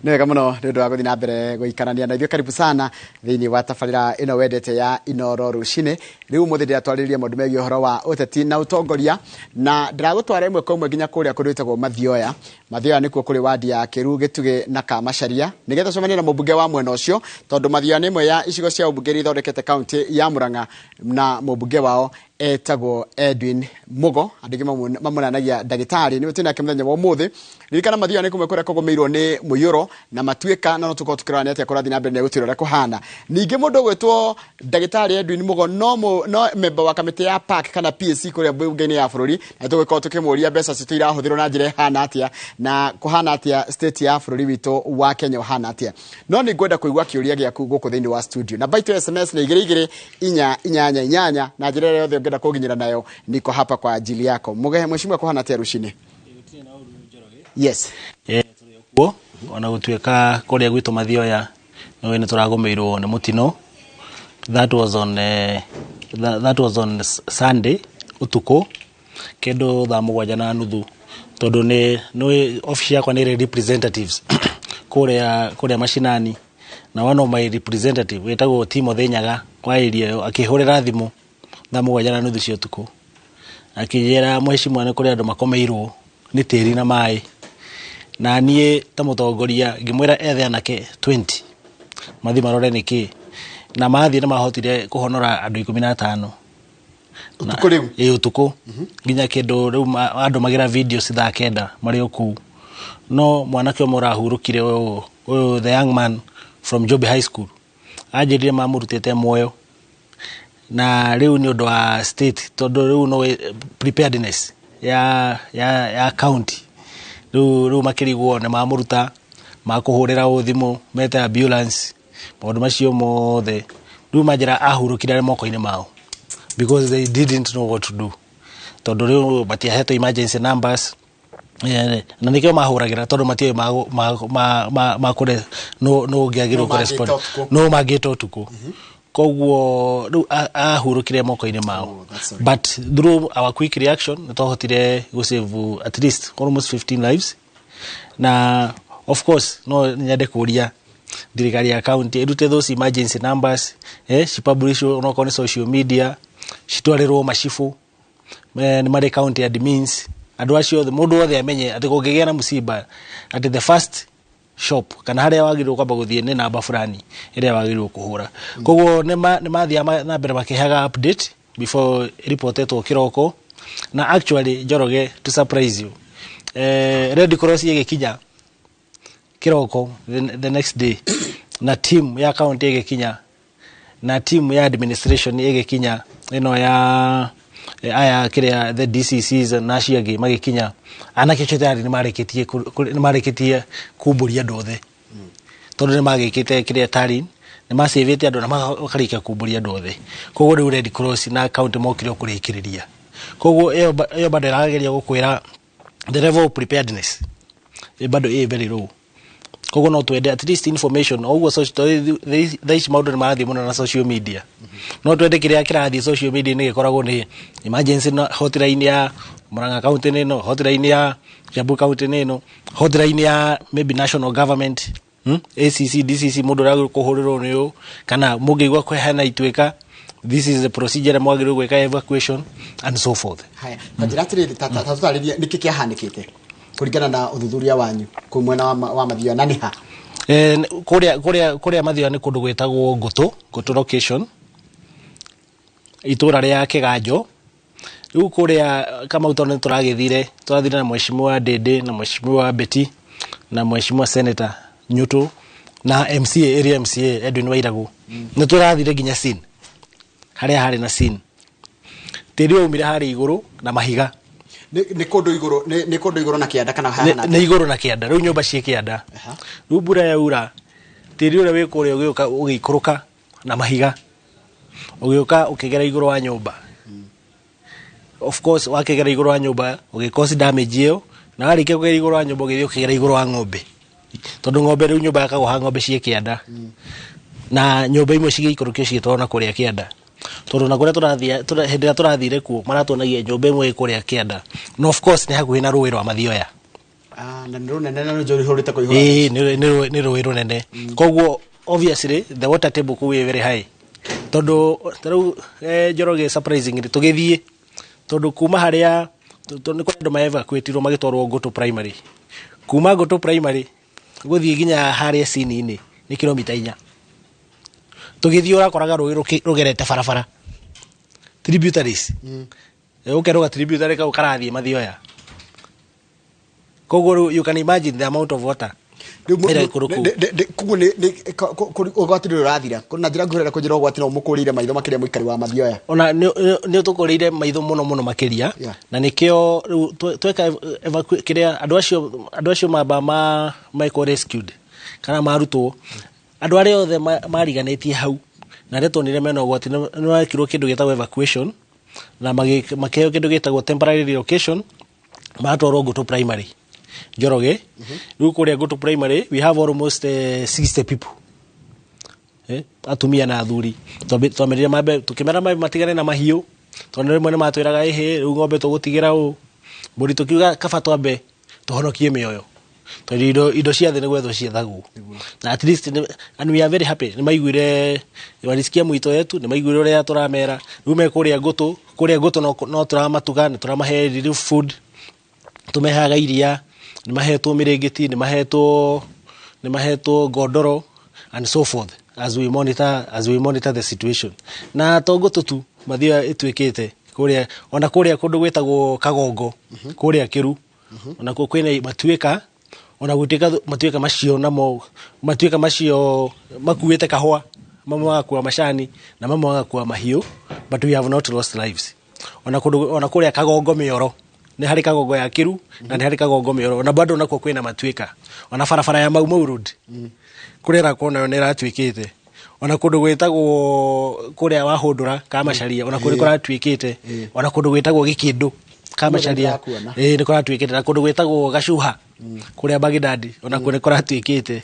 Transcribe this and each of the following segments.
Nĩ wega mũno nĩ ũndũ wa gũthiĩ na mbere gũikarania na ithuĩ. Karibu sana thĩinĩ wa tabarĩra ĩno wendete ya Inoro Rũcinĩ. Rĩu ũmũthĩ ndĩratwarĩrĩria maũndũ megiĩ ũhoro wa ũteti na ũtongoria, na ndĩragũtwara ĩmwe kwa ĩmwe nginya kũrĩa kũndũ gwĩtagwo Mathioya. Mathioya nĩkuo kũrĩ wadi ya Kĩru, Gĩtugĩ na Kamacharia, nĩgetha cemanie na mũmbunge wa mwena ũcio, tondũ Mathioya nĩ ĩmwe ya icigo cia ũmbunge iria ithondekete kaunti ya Murang'a, na mũmbunge wao etagwo Edwin Mugo, andũ aingĩ mamũnanagia ndagĩtarĩ. Nĩwe twĩnake mũthenya wa ũmũthĩ. Ririkana Mathioya nĩ kũmwe kũrĩa kũgũmĩirwo nĩ mũiyũro na matuĩka, na no tũkorwo tũkĩrora nĩ atĩa kũrathiĩ na mbere na gũtwĩra ũrĩa kũhana. Ningĩ mũndũ ũgwĩtwo ndagĩtarĩ Edwin Mugo no memba wa kamĩtĩ ya PAC kana PAC kũrĩa mbunge-inĩ ya bũrũri, na tũgũkorwo tũkĩmũria mbeca citũ irahũthĩrwo na njĩra ĩhana atĩa, na kũhana atĩa state ya bũrũri witũ wa Kenya ũhana atĩa. No nĩ ngwenda kũigua kĩũria gĩaku gũkũ thĩinĩ wa studio. Namba itũ ya SMS nĩ 22488, na njĩra ĩrĩa yothe ũngĩenda kũnginyĩra nayo, niko hapa kwa ajili yako. Mugehe mheshimiwa, kũhana atĩa rũcinĩ? Yes. Kuo ona gũtuĩka kũrĩa gwitũ Mathioya nĩ tũragũmĩirwo nĩ mũtino. That was on Sunday ũtukũ kĩndũ thaa 7:30, tondũ nĩ office yakwa nĩ ĩrĩ representatives kũrĩa mashinani, na one of my representative wĩtagwo Timothy Nyaga wa area ĩyo akĩhũrĩra thimũ thaa 7:30 cia ũtukũ, akĩnjĩra, "Mheshimiwa, nĩ kũrĩ andũ makomeirwo nĩ tĩri na maĩ." Na niĩ ta mũtongoria ngĩmwĩra ethe anake 20 mathiĩ marore nĩkĩ, na mathiĩ nĩ mahotire kũhonora andũ 15. Ũtukũ rĩu? Ĩ, ũtukũ nginya kĩndũ rĩu andũ magĩra videos thaa 9 marĩ o kũu. No mwanake ũmwe ũrahurũkire ũyũ, the young man from Jobe High School, anjĩrire mamũrutĩte muoyo, na rĩu nĩ ũndũ wa state, tondũ rĩu no preparedness ya county, rĩu makĩrigwo nĩ mamũruta, makũhũrĩra ũ thimũ mete ambulance, maũndũ macio mothe. Rĩu manjĩra ahurũkire arĩ moko-inĩ mao because they didn't know what to do, tondũ rĩu matiahetwo emergency numbers. Na nĩkĩo mahũragĩra, tondũ matiũĩ makũre no ũngĩagĩrĩirwo No kũrespond. mangĩta ũtukũ. No mangĩta ũtukũ. Koguo rĩu ahurũkire moko-inĩ mao. Oh, that's sorry. But through our quick reaction nĩ twahotire gũsave at least almost 15 lives. Na of course no nyende kũria thirikari ya county ĩrute those emergency numbers, cipublish onokorwo nĩ social media, citwarĩrwo macibũ, nĩ marĩ county admins, andũ acio othe, mũndũ wothe amenye atĩ kũngĩgĩa na mũciba, atĩ the first shop kana harĩa wagĩrĩirwo kwamba gũthiĩ nĩ namba fulani ĩrĩa wagĩrĩirwo kũhũra. Koguo nĩ mathiaga na mbere makĩheaga update before ripotetwo kĩroko. Na actually, Njoroge, to surprise you, Red Cross ĩgĩkinya kĩroko the next day, na team ya county ĩgĩkinya, na team ya administration ĩgĩkinya, ĩno ya aya kĩrĩa, the DCCs na acio angĩ magĩkinya. Anake acio tayari nĩ marĩkĩtie kumbũria andũ othe, tondũ nĩ magĩkĩte kĩrĩa tari nĩ macĩvĩte andũ na makarĩkia kumbũria andũ othe. Koguo rĩu Red Cross na county mokire o kũrĩkĩrĩria. Koguo ĩyo bado ĩrageria gũkwĩra the level of preparedness ĩ bado ĩ very low. Koguo no twende at least information o ũguo thaa ici maũndũ nĩ marathiĩ mũno na social media. No twende kĩrĩa kĩrathiĩ social media nĩ gĩkoragwo nĩ emergency na hotline ya Murang'a county nĩ ĩno, hotline ya Kiambu county nĩ ĩno, hotline ya maybe national government, ACC, DCC, mũndũ ũrĩa kũhũrĩrwo nĩ ũũ, kana mũngĩigua hena ituĩka, this is the procedure mwagĩrĩirwo gwĩka evacuation and so forth. Haya, ta njĩra atĩrĩrĩ, ta tũtarĩrie nĩkĩ kĩahanĩkĩte kũringana na ũthuthuria wanyu kũu mwena wa Mathioya, na nĩ ha? Kũrĩa Mathioya nĩ kũndũ gwĩtagwo Ngũtũ location, itũra rĩa Kĩganjo. Rĩu kũrĩa Kamau, tondũ nĩ tũragĩthire, tũrathire na mheshimiwa Ndĩndĩ na mheshimiwa Betty na mheshimiwa senator Nyutu na MCA, area MCA Edwin Wairagu, nĩ tũrathire nginya scene harĩa harĩ na scene. Tĩri waumire harĩa igũrũ na mahiga. Nĩ kũndũ igũrũ, nĩ kũndũ igũrũ na kĩanda kana hahana? Nĩ igũrũ na kĩanda. Rĩu nyũmba ciĩ kĩanda. Rĩu mbura yaura, tĩri ũrĩa wĩ kũrĩa ũgĩũka ũgĩikũrũka na mahiga, ũgĩũka ũkĩgera igũrũ wa nyũmba. Of course wakĩgera igũrũ wa nyũmba ũgĩ damage ĩyo, na warĩkia kũgera igũrũ wa nyũmba ũgĩthiĩ ũkĩgera igũrũ wa ng'ombe, tondũ ng'ombe rĩu nyũmba yakagwo ha ng'ombe ciĩ kĩanda, na nyũmba imwe cigĩikũrũkio cigĩtwarwo na kũrĩa kĩanda, tondũ na kũrĩa tũrathiĩ hĩndĩ ĩrĩa tũrathire kuo maratuonagia nyũmba ĩmwe ĩ kũrĩa kĩanda, na of course nĩ hakuhĩ na rũĩ rwa Mathioya. Na nĩ rũnene na nĩ rũihũrĩte kũihũra. Ĩĩ, nĩ rũĩ rũnene, koguo obviously the water table kũu ĩ very high, tondũ tarĩu Njoroge, surprisingly tũgĩthiĩ, tondũ kuma harĩa nĩ kũrĩ andũ maevacuatirwo magĩtwarwo Ngũtũ Primary, kuma Ngũtũ Primary gũthiĩ nginya harĩa cini-inĩ nĩ kilomita 4. Tũgĩthiĩ ũrakoraga rũĩ rũgerete barabara, tributaries. Ũkerwo tributary kau karathiĩ Mathioya, koguo rĩu you can imagine the amount of water ĩrĩa ĩkũrũ kũu. Koguo ũgwati ndũrĩ ũrathira na njĩra nguhĩ kũnjĩra ũgwati no mũkũrĩire maitho makĩria mũikari wa Mathioya? Ona nĩ ũtũkũrĩire maitho mũno mũno makĩria. Na nĩkĩo rĩu tweka kĩrĩa andũ acio mamba ma mekwo rescued kana marutwo, andũ arĩa othe mariganĩtie hau na arĩa tuonire mena ũgwati nĩ mekirwo kĩndũ gĩtagwo evacuation na makĩheo kĩndũ gĩtagwo temporary relocation, magatwarwo Ngũtũ Primary, Njoroge. Rĩu kũrĩa Ngũtũ Primary we have almost 60 people, atumia na athuri. Twamerire mambe, tukĩmera mambe matigane na mahiũ, tondũ rĩmwe nĩ matwĩraga, ĩhĩ, rĩu ng'ombe tũgũtigĩra ũ, mbũri? Tũkiuga kaba twambe tũhonokie mĩoyo, tondũ indo cia thĩ nĩ gwethwo ciethagwo. Na at least and we are very happy, nĩ maiguire, walisikia mwito yetu, nĩ maiguire ũrĩa tũramera. Rĩu me kũrĩa Ngũtũ, kũrĩa Ngũtũ no tũramatuga, nĩ tũramahe relief food, tũmehaga iria, nĩ mahetwo mĩrĩngĩti, nĩ mahetwo ngondoro and so forth, as we monitor the situation. Na to Ngũtũ tu, Mathioya ĩtuĩkĩte kũrĩa, ona kũrĩa kũndũ gwĩtagwo Kagongo kũrĩa Kĩru, ona kuo kwĩna matuĩka, ona gũtuĩka matuĩka macio namo matuĩka macio makuĩte kahũa, mamwe magakua macani na mamwe magakua mahiũ, but we have not lost lives. Ona kũndũ ona kũrĩa Kagongo Mĩoro, nĩ harĩ Kagongo ya Kĩru na nĩ harĩ Kagongo Mĩoro, ona bado nakuo kwĩna matuĩka. Ona barabara ya Mau Mau Road kũrĩa ĩrakorwo nayo nĩ ĩratuĩkĩte. Ona kũndũ gwĩtagwo kũrĩa Wahũndũra Kamacaria, ona kũrĩ kũratuĩkĩte. Ona kũndũ gwĩtagwo Gĩkĩndũ Kamacaria. Ndĩrakuona. Ĩĩ, nĩ kũratuĩkĩte. Na kũndũ gwĩtagwo Gacuha kũrĩa Bagidadi, ona kuo nĩ kũratuĩkĩte.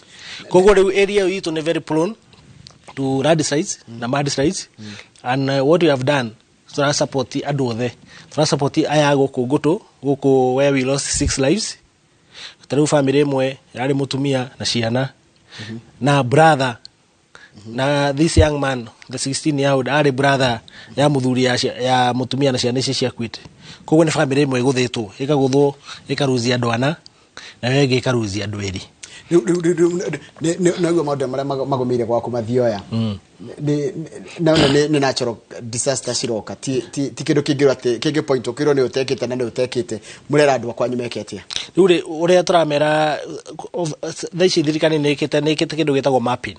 Koguo rĩu area ĩyo itũ nĩ very prone to landslides na mudslides, and what we have done, tũrasupport andũ othe, tũrasupport aya gũkũ Ngũtũ, gũkũ where we lost six lives. Ta rĩu family ĩmwe yarĩ mũtumia na ciana na brother, na this young man, the 16 year old, arĩ brother ya mũthuri ya mũtumia na ciana ici ciakuĩte. Koguo nĩ family ĩmwe ĩgũthĩtwo, ĩkagũthwo, ĩkaruzia andũ ana, na yo ĩngĩ ĩkaruzia andũ erĩ. Rĩu naguo maũndũ marĩa magũmĩire gwaku Mathioya naona nĩ natural disaster ciroka, ti kĩndũ kĩngĩrwo atĩ kĩngĩ point ũkĩrwo nĩ ũtekĩte na nĩ ũtekĩte. Mũrera andũ akwanyu meke atĩa? Rĩu rĩ, ũrĩa tũramera thaa ici, thirikari nĩ ĩkĩte kĩndũ gĩtagwo mapping,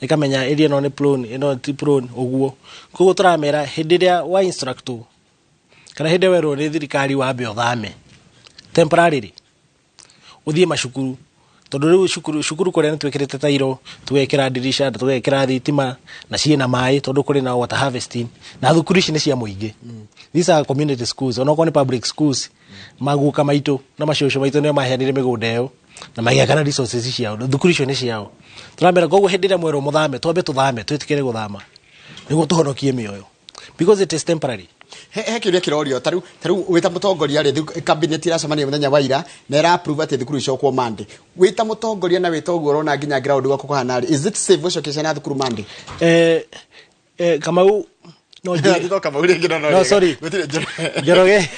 ĩkamenya area ĩno nĩ prone, ĩno ti prone ũguo. Koguo tũramera hĩndĩ ĩrĩa wa instruct kana hĩndĩ ĩrĩa werwo nĩ thirikari wambe ũthame temporarily ũthiĩ macukuru, tondũ rĩu cukuru kũrĩa nĩ twĩkĩrĩte tairo, tũgekĩra ndirisha na tũgekĩra thitima na ciĩna maĩ, tondũ kũrĩ na water harvesting. Na thukuru ici nĩ cia mũingĩ, these are community schools, onokorwo nĩ public schools. Maguka maitũ na macũcũ maitũ nĩo maheanire mĩgũnda ĩyo na magĩaka na resources ciao. Thukuru icio nĩ ciao. Tũramera koguo hĩndĩ ĩrĩa mwerwo mũthame, twambe tũthame, twĩtĩkĩre gũthama nĩguo tũhonokie mĩoyo, because it is temporary. He kĩũria kĩrorio ta rĩu wĩta mũtongoria rĩ, cabinet ĩracemania mũthenya wa ira na ĩra approve atĩ thukuru icokwo Monday. Wĩta mũtongoria na wĩta ũguo ũrona nginya ground gwaku kũhana rĩ, is it safe gũcokia ciana thukuru Monday? Kamau, no Ndĩroka Kamau rĩngĩ, no. No, sorry. Gũtirĩ Njoroge.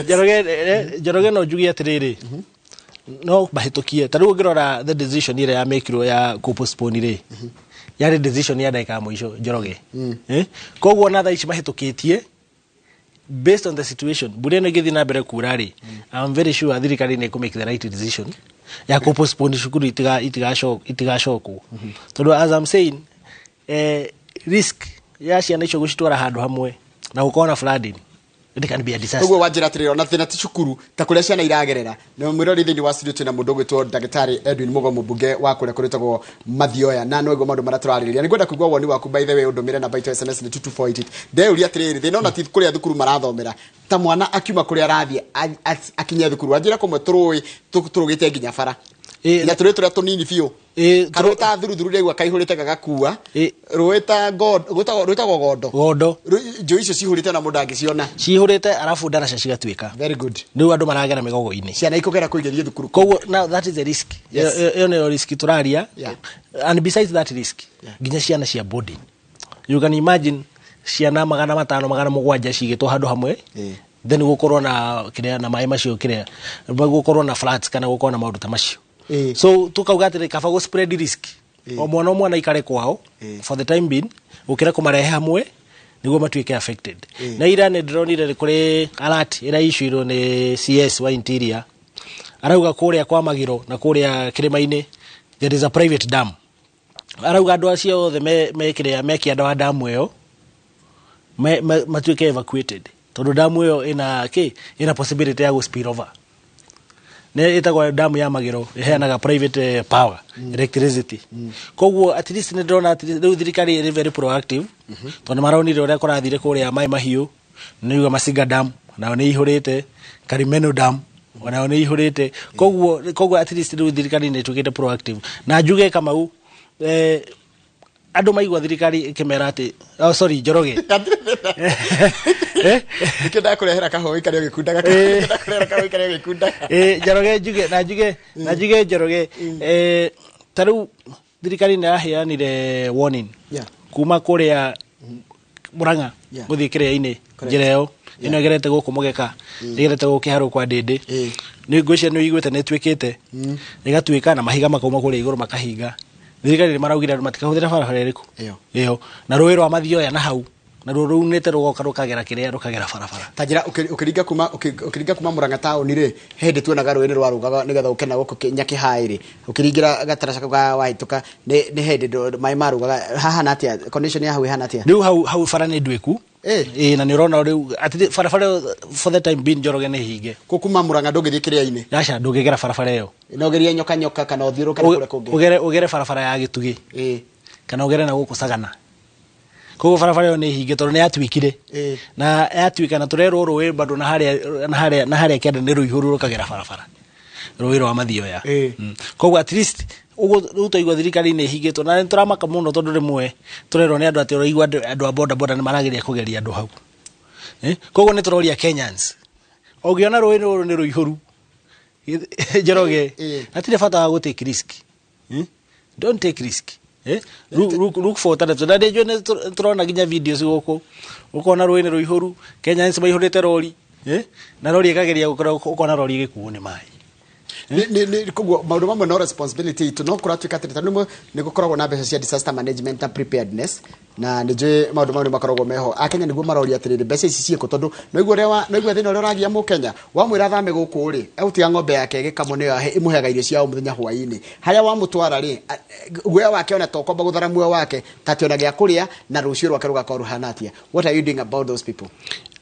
Njoroge, Njoroge, Njoroge, no njuge atĩrĩrĩ, no mahĩtũkie. Ta rĩu ũngĩrora the decision ĩrĩa yamĩkirwo ya kũpostpone rĩ, yarĩ decision ya ndagĩka ya mũico, Njoroge. Koguo na thaa ici mahĩtũkĩtie based on the situation, mbura ĩno ĩngĩthiĩ na mbere kura rĩ, I'm very sure thirikari nĩ ĩkũ make the right decision ya kũpostpone cukuru itigacokwo, tondũ as I'm saying, risk ya ciana icio gũcitwara handũ hamwe na gũkorwo na flooding, it can be a disaster. Ũguo wanjĩra atĩrĩrĩ, ona thĩna ti cukuru, ta kũrĩa ciana iragerera. Na mwĩrori, thĩinĩ wa studio twĩna mũndũ ũgwĩtwo ndagĩtarĩ Edwin Mugo, mũmbunge wa kũrĩa kũrĩtagwo Mathioya, na noguo maũndũ marĩa tũrarĩrĩria. Nĩ ngwenda kũigua woni waku. By the way, ũndũmĩre namba itũ SMS nĩ 22488. Ndeyũria atĩrĩrĩ, thĩna ona ti kũrĩa thukuru marathomera, ta mwana akiuma kũrĩa arathiĩ akinye thukuru, wanjĩra kũmwe tũrũĩ tũrũgĩte nginya bara. Nginya tũrũĩ tũrĩa tũnini biũ. Karũĩ ta Thuruthuru ndĩraigua kaihũrĩte gagakua. Rũĩ ta rwĩtagwo Gondo. Gondo. Njũĩ icio cihũrĩte na mũndũ angĩciona. Cihũrĩte arabu ndaraca cigatuĩka. Very good. Rĩu andũ maragera mĩgogo-inĩ. Ciana ikũgera kũigeria thukuru. Koguo now that is a risk. Yes. Ĩyo nĩyo risk tũraria. Yeah. And besides that risk, nginya ciana cia boarding. You can imagine ciana 500 700 cigĩtwo handũ hamwe. Then gũkorwo na kĩrĩa na maĩ macio kĩrĩa gũkorwo na floods kana gũkorwo na maũndũ ta macio. So tukauga atĩrĩ kaba gũ spread risk. O mwana o mwana ikare kwao for the time being gũkĩra kũmarehe hamwe nĩguo matuĩke affected. Na ira nĩ ndĩronire kũrĩ alert ĩrĩa icũirwo nĩ CS wa Interior, arauga kũrĩa kwa Magiro na kũrĩa kĩrĩma-inĩ there is a private dam. Arauga andũ acio othe me kĩrĩa me kĩanda wa damu ĩyo matuĩke evacuated tondũ damu ĩyo ĩna kĩ ĩna possibility ya gũ spill over. Nĩ ĩtagwo damu ya Magiro, ĩheanaga private power, electricity. Koguo at least nĩ ndĩrona at least rĩu thirikari ĩrĩ very proactive, tondũ nĩ maronire ũrĩa kũrathire kũrĩa Mai Mahiũ, nĩ yuga Masinga Dam nayo nĩ ihũrĩte, Karimeno Dam onayo nĩ ihũrĩte. Koguo at least rĩu thirikari nĩ ĩtuĩkĩte proactive. Na njuge Kamau, andũ maigua thirikari ĩkĩmera atĩ, oh, sorry, Njoroge. Nĩkĩo ndakũrehera kahũa ũikare ũgĩkundaga. Ndakũrehera kahũa ũikare ũgĩkundaga. Njoroge njuge, na njuge, na njuge Njoroge. Ta rĩu thirikari nĩ yaheanire warning. Kuma kũrĩa Murang'a gũthiĩ kĩrĩa-inĩ, njĩra ĩyo. Ĩno ĩgerete gũkũ Mũgeka, ĩgerete gũkũ Kĩharũ kwa Ndĩndĩ. Nĩ ngwĩciria nĩ ũiguĩte nĩ ĩtuĩkĩte. Ĩgatuĩka na mahiga makauma kũrĩa igũrũ makahinga. Thirikari nĩ maraugire andũ matikahũthĩre barabara ĩrĩkũ? Ĩyo. Ĩyo. Na rũĩ rwa Mathioya na hau. Na ruo rũunĩte rũgoka rũkagera kĩrĩa, rũkagera barabara. Ta njĩra, ũkĩringa kuma Murang'a taũni rĩ, he hĩndĩ tuonaga rũĩ nĩ rwarũgaga nĩgetha ũke na gũkũ Nyakĩhaĩ rĩ, ũkĩringĩra gataraca kau ga wahĩtũka, nĩ hĩndĩ maĩ marũgaga. Hahana atĩa? Condition ya hau ĩhana atĩa? Rĩu hau bara nĩ nduĩku. Na nĩ ũrona rĩu, atĩ barabara ĩyo for the time being Njoroge nĩ hinge. Kũ kuma Murang'a ndũngĩthiĩ kĩrĩa-inĩ? Aca, ndũngĩgera barabara ĩyo. No ũgerie nyoka nyoka kana ũthiũrũrũke na kũrĩa kũngĩ. Ũgere barabara ya Gĩtugĩ. Kana ũgere na gũkũ Sagana. Koguo barabara ĩyo nĩ hinge tondũ nĩ yatuĩkire. Na yatuĩka na tũrerwo rũĩ bado na harĩa, na harĩa, na harĩa kĩanda nĩ rũihũru rũkagera barabara. Rũĩ rwa Mathioya. Koguo at least ũguo rĩu twaigua thirikari nĩ ĩhingĩtwo na nĩ tũramaka mũno tondũ rĩmwe tũrerwo nĩ andũ atĩ ũraigua andũ a boda boda nĩ marageria kũgeria andũ hau. Koguo nĩ tũroria Kenyans. Ũngĩona rũĩ rũrũ nĩ rũihũru, Njoroge, hatirĩ bata wa gũ take risk. Don't take risk. Look for alternatives. Na nĩnjũĩ nĩ tũrona nginya videos gũkũ. Ũkona rũĩ nĩ rũihũru, Kenyans maihũrĩte rori. Na rori ĩkageria gũkorwo, ũkona rori ĩgĩkuo nĩ maĩ. Koguo maũndũ mamwe no responsibility itũ, no kũratuĩka atĩrĩ, tondũ nĩ gũkoragwo na mbeca cia disaster management na preparedness, na nĩ njũĩ maũndũ mau nĩ makoragwo meho. Akenya nĩguo maroria atĩrĩrĩ, mbeca ici ciĩkũ? Tondũ noigua ũrĩa wa-, noigua thĩna ũrĩa ũragia mũkenya, wamwĩra athame gũkũ rĩ, egũtiga ng'ombe yake ĩgĩkamwo nĩyo ĩmũheaga irio cia o mũthenya hwaĩ-inĩ. Harĩa wamũtwara rĩ, guoya wake ona to kwamba gũthara muoyo wake, ta atĩ ona gĩa kũrĩa na rũciũ rwake rũgakorwo rũhana atĩa. What are you doing about those people?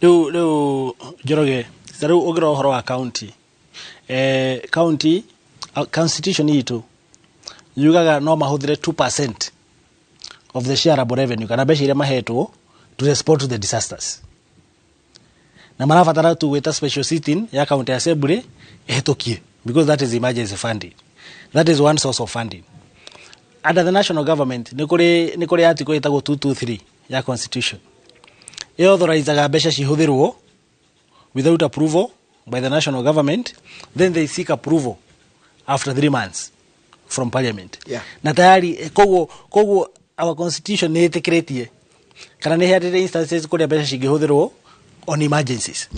Rĩu Njoroge, ta rĩu ũngĩrora ũhoro wa county, county, constitution itũ yugaga no mahũthĩre 2% of the shareable revenue kana mbeca iria mahetwo to respond to the disasters. Na marabatara tu gwĩta special sitting ya county assembly ĩhĩtũkie, because that is emergency funding. That is one source of funding. Under the national government nĩ kũrĩ article ĩtagwo 223 ya constitution. Ĩyo authorizaga mbeca cihũthĩrwo without approval by the national government, then they seek approval after 3 months from parliament. Na tayari koguo our constitution nĩ ĩtĩkĩrĩtie kana nĩ ĩheanĩte instances kũrĩa mbeca cingĩhũthĩrwo on emergencies.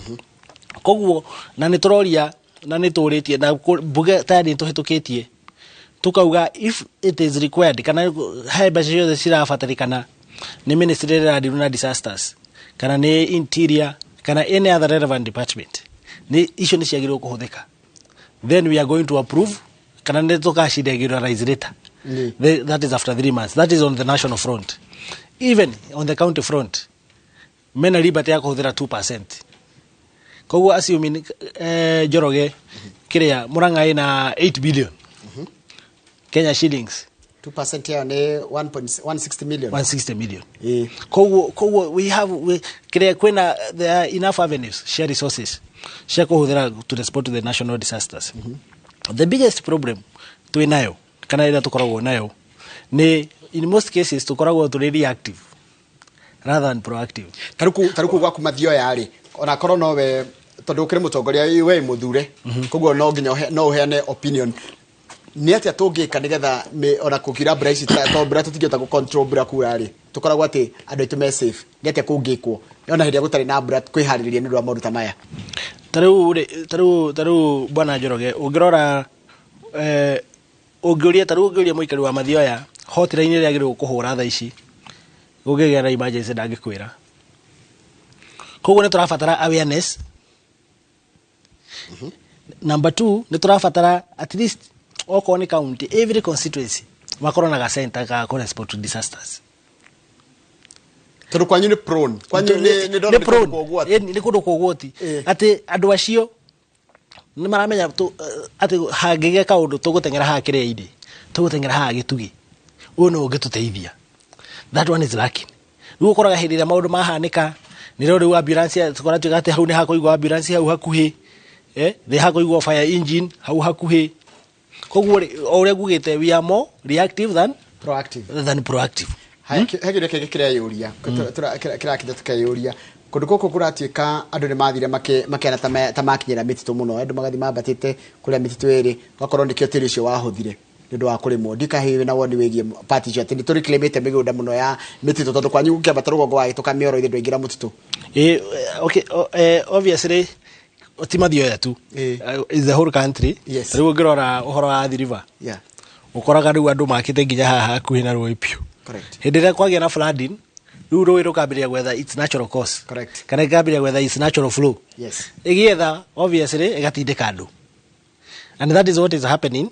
Koguo na nĩ tũroria na nĩ tũrĩtie na mbuge tayari nĩ tũhĩtũkĩtie tukauga if it is required kana he mbeca ciothe cirabatarĩkana nĩ ministry ĩrĩa ĩradeal na disasters kana nĩ interior kana any other relevant department, nĩ icio nĩ ciagĩrĩirwo kũhũthĩka, then we are going to approve kana nĩ tũkaciregularize later. That is after 3 months. That is on the national front. Even on the county front, mena liberty ya kũhũthĩra 2%. Koguo assuming, Njoroge, kĩrĩa Murang'a ĩna 8 billion Kenya shillings. 2% yao nĩ one point one sixty million. 160 million. Koguo we have, we, kĩrĩa kwĩna, there are enough avenues, share resources cia kũhũthĩra to respond to the national disasters. The biggest problem Twĩ nayo kana ĩrĩa tũkoragwo nayo nĩ, in most cases, tũkoragwo tũrĩ reactive rather than proactive. Tarĩu kũu gwaku Mathioya rĩ, ona korwo nowe, tondũ ũkĩrĩ mũtongoria, we mũthure, koguo no nginya no ũheane opinion, nĩ atĩa tũngĩka nĩgetha ona kũkiura mbura ici, tondũ mbura tũtingĩhota gũ control mbura kura rĩ, tũkoragwo atĩ andũ aitũ me safe? Nĩ atĩa kũngĩkwo ona hĩndĩ ĩrĩa gũtarĩ na mbura kwĩharĩrĩria nĩ ũndũ wa maũndũ ta maya? Tarĩu rĩ, tarĩu bwana Njoroge, ũngĩrora ũngĩũria, tarĩu ũngĩũria mũikari wa Mathioya hotline ĩrĩa agĩrĩirwo kũhũra thaa ici gũkĩgĩa na emergency, ndangĩkwĩra. Koguo nĩ tũrabatara awareness. Number two, nĩ tũrabatara at least okorwo nĩ county, every constituency makorwo na gacenter ga kũ respond to disasters. Tondũ kwanyu nĩ prone, kwanyu nĩ ndona nĩ prone. Nĩ kũndũ kwa ũgwati. Nĩ kũndũ kwa ũgwati. Atĩ andũ acio nĩ maramenya atĩ hangĩgĩa kaũndũ, tũgũteng'era haha kĩrĩa-inĩ, tũgũteng'era haha gĩtugi, ũyũ nĩ ũngĩtũteithia. That one is lacking. Rĩu ũkoraga hĩndĩ ĩrĩa maũndũ mahanĩka, nĩrĩo rĩu ambulance tũkoratuĩka atĩ hau nĩ hakũigwo ambulance hau hakuhĩ, nĩ hakũigwo fire engine hau hakuhĩ. Koguo rĩ, o ũrĩa ngugĩte, we are more reactive than proactive. Than proactive. He kĩũria kĩngĩ kĩreyũria, kĩrakĩnya tũkeyũria, kũndũ gũkũ kũratuĩka andũ nĩ mathire makĩana ta makinyĩra mĩtitũ mũno, andũ magathiĩ mambatĩte kũrĩa mĩtitũ ĩrĩ, ũgakorwo nĩkĩo tĩri ũcio wahũthire nĩ ũndũ wa kũrĩmwo. Ndikahi wĩna woni wĩgiĩ part icio, atĩ nĩ tũreclaimĩte mĩgũnda mũno ya mĩtitũ, tondũ kwanyu gũkĩambata rũgongo wagĩtũka mĩoro ithe ndwaingĩra mũtitũ? Okay, obviously ti Mathioya tu. Is the whole country. Rĩu ũngĩrora ũhoro wa Athi River, ũkoraga rĩu andũ makĩte nginya haha hakuhĩ na rũĩ piũ. Hĩndĩ ĩrĩa kwagĩa na flooding, rĩu rũĩ rũkambĩrĩria gwetha its natural course kana ĩkambĩrĩria gwetha its natural flow. Ĩgĩetha, obviously ĩgatindĩka andũ, and that is what is happening.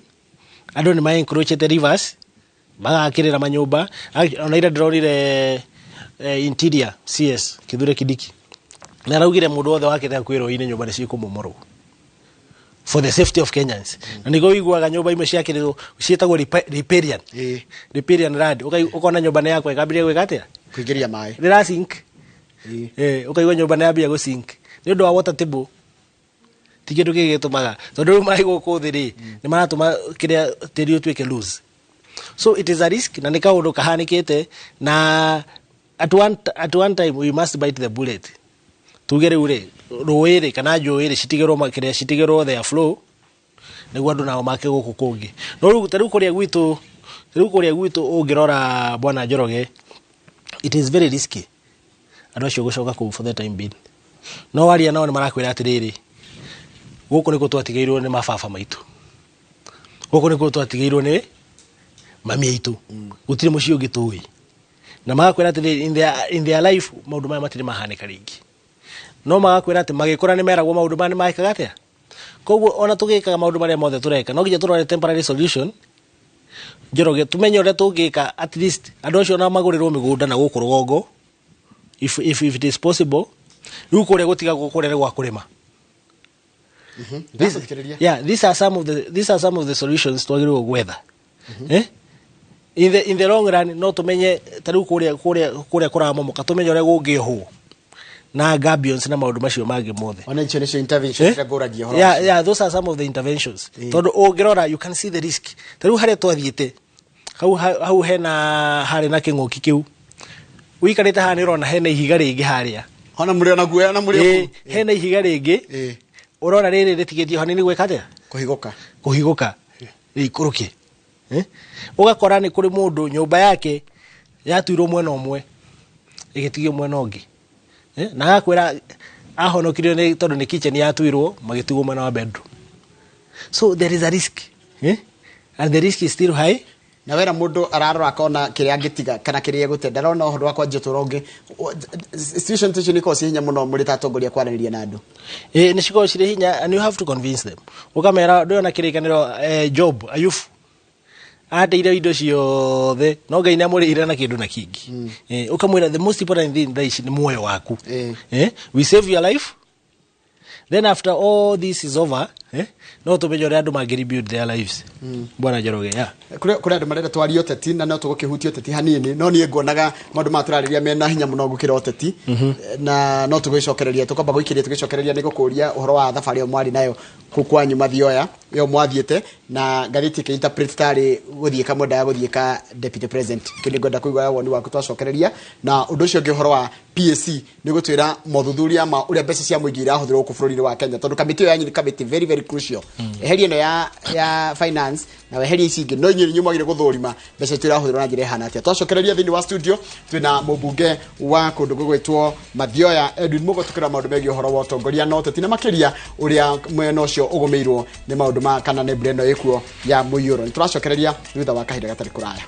Andũ nĩ ma-encroachĩte rivers, magakĩrĩra manyũmba. Ona ira ndĩronire Interior CS Kithure Kindiki na araugire mũndũ wothe wakĩte hakuhĩ rũĩ-inĩ, nyũmba nĩ cikũmomorwo for the safety of Kenyans. Na nĩguo ũiguaga nyũmba imwe ciakĩrĩrwo ciĩtagwo riparian riparian land. Ũkona nyũmba nĩ yakwa ĩkambĩrĩria gwĩka atĩa? Kũingĩria maĩ. Rĩra sink. Ũkaigua nyũmba nĩ yambia gũ sink nĩ ũndũ wa water table. Ti kĩndũ kĩngĩ gĩtũmaga, tondũ rĩu maĩ gũkũ thĩ rĩ, nĩ maratũma kĩrĩa tĩri ũtuĩke loose. So it is a risk, na nĩ kaũndũ kahanĩkĩte, na at one time we must bite the bullet, tuge rĩu rĩ, rũĩ rĩ kana njũĩ rĩ, citigĩrwo kĩrĩa, citigĩrwo their flow, nĩguo andũ nao make gũkũ kũngĩ. No rĩu ta rĩu kũrĩa gwitũ, rĩu kũrĩa gwitũ ũngĩrora, bwana Njoroge, it is very risky andũ acio gũcoka kũu for the time being. No waria nao nĩ marakwĩra atĩrĩrĩ, gũkũ nĩkuo twatigĩirwo nĩ mababa maitũ, gũkũ nĩkuo twatigĩirwo nĩ mami aitũ, gũtirĩ mũciĩ ũngĩ tũĩ. Na magakwĩra atĩrĩrĩ, in their life maũndũ maya matirĩ mahanĩka rĩngĩ. No magakwĩra atĩ magĩkũra nĩ meragwo maũndũ maya nĩ mekaga atĩa. Koguo ona tũgĩkaga maũndũ marĩa mothe tũreka, no nginya tũrore temporary solution, Njoroge, tumenye ũrĩa tũngĩka at least andũ acio ona magũrĩrwo mĩgũnda na gũkũ rũgongo, if it is possible. Rĩu kũrĩa gũtigagwo kũrĩa nĩ gwa kũrĩma. Ndĩrathikĩrĩria. Yeah, these are some of the solutions twagĩrĩirwo gwetha. In the long run, no tumenye ta rĩu kũrĩa kũramomoka, tumenye ũrĩa kũngĩohwo na gabions na maũndũ macio mangĩ mothe. Ona icio nĩcio interventions iria ngũragia ũhoro Yeah, ũcio. yeah, those are some of the interventions, tondũ ũngĩrora, you can see the risk. Ta rĩu harĩa twathiĩte hau, hau hena harĩ na kĩng'ũki kĩu ũikarĩte haha, nĩ ũrona hena ihiga rĩngĩ harĩa. Ona mũrĩ ona guoya na mũrĩ o kũu. Hena ihiga rĩngĩ. Ũrona rĩrĩ rĩtigĩtio hanini gwĩka atĩa? Kũhigũka. Kũhigũka rĩikũrũke. Eh? Ũgakora nĩ kũrĩ mũndũ nyũmba yake yatuirwo mwena ũmwe, ĩgĩtigio mwena ũngĩ. Eh? Na agakwĩra ahonokirio nĩ tondũ nĩ kitchen yatuirwo, magĩtigwo mwena wa bedroom. So there is a risk, eh? And the risk is still high. Na wera mũndũ ararora akona kĩrĩa angĩtiga kana kĩrĩa egũte, ndarona ũhoro wa kwanjia ũtũũro ũngĩ. Situation ta icio nĩ ikoragwo ciĩ hinya mũno mũrĩ ta atongoria kwaranĩria na andũ. Nĩ cikoragwo cirĩ hinya, and you have to convince them. Ũkamera ndũrona kĩrĩkanĩro, Job, Ayubu ateire indo ciothe, no Ngai nĩ amũrĩhire na kĩndũ na kĩngĩ. Ũkamwĩra the most important thing thaa ici nĩ muoyo waku. We save your life, then after all this is over, No tũmenye ũrĩa andũ mangĩ rebuild their lives, bwana Njoroge, yeah. Kũrĩ andũ marenda twarie ũteti na no tũgũkĩhutia ũteti hanini, no niĩ nguonaga maũndũ maya tũrarĩria mena hinya mũno gũkĩra ũteti, na no tũgĩcokereria tũkwamba gũikĩria tũgĩcokereria nĩ gũkũria ũhoro wa thabarĩ ĩyo mwarĩ nayo kũu kwanyu Mathioya ĩyo mwathiĩte na ngathĩti ĩkĩ interpret tarĩ gũthiĩka mwendaga gũthiĩka deputy president. Kĩu nĩ ngwenda kũigua woni waku twacokereria. Na ũndũ ũcio ũngĩ, ũhoro wa PAC, nĩ gũtwĩra mothuthuria ma ũrĩa mbeca cia mũingĩ irahũthĩrwo gũkũ bũrũri-inĩ wa Kenya, tondũ kamĩtĩ ĩyo yanyu nĩ kamĩtĩ very very crucial. Eheria ĩno ya finance na weherie ici ingĩ, no inyuĩ nĩ mwagĩrĩire gũthũrima mbeca citũ irahũthĩrwo na njĩra ĩhana atĩa. Twacokereria thĩinĩ wa studio twĩna mũmbunge wa kũndũ gũgwĩtwo Mathioya, Edwin Mugo, tũkĩra maũndũ megiĩ ũhoro wa ũtongoria na ũteti, na makĩria ũrĩa mwena ũcio ũgũmĩirwo nĩ maũndũ ma kana nĩ mbura ĩno ĩkuo ya mũiyũro. Nĩ tũracokereria thutha wa kahinda gatarĩ kũraya.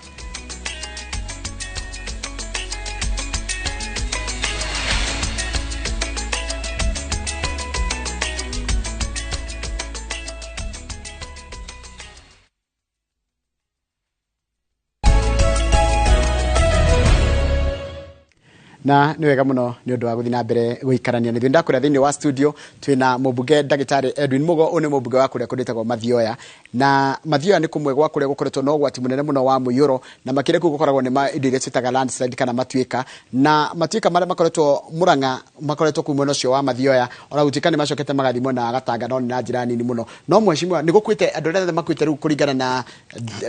Na nĩ wega mũno nĩ ũndũ wa gũthiĩ na mbere gũikarania nĩ ithuĩ. Ndakwĩra thĩinĩ wa studio twĩna mũmbunge ndagĩtarĩ Edwin Mugo. Ũyũ nĩ mũmbunge wa kũrĩa kũndĩtagwo Mathioya, na Mathioya nĩ kũmwe gwa kũrĩa gũkoretwo na ũgwati mũnene mũno wa mũiyũro, na makĩria kũu gũkoragwo nĩ indo iria twĩtaga landslide kana matuĩka, na matuĩka marĩa makoretwo Murang'a makoretwo kũu mwena ũcio wa Mathioya, ona gũtuĩka nĩ macokete magathiĩ mwena wa Gatanga, no nĩ na njĩra nini mũno. No mheshimiwa, nĩ gũkuĩte andũ arĩa othe makuĩte rĩu kũringana na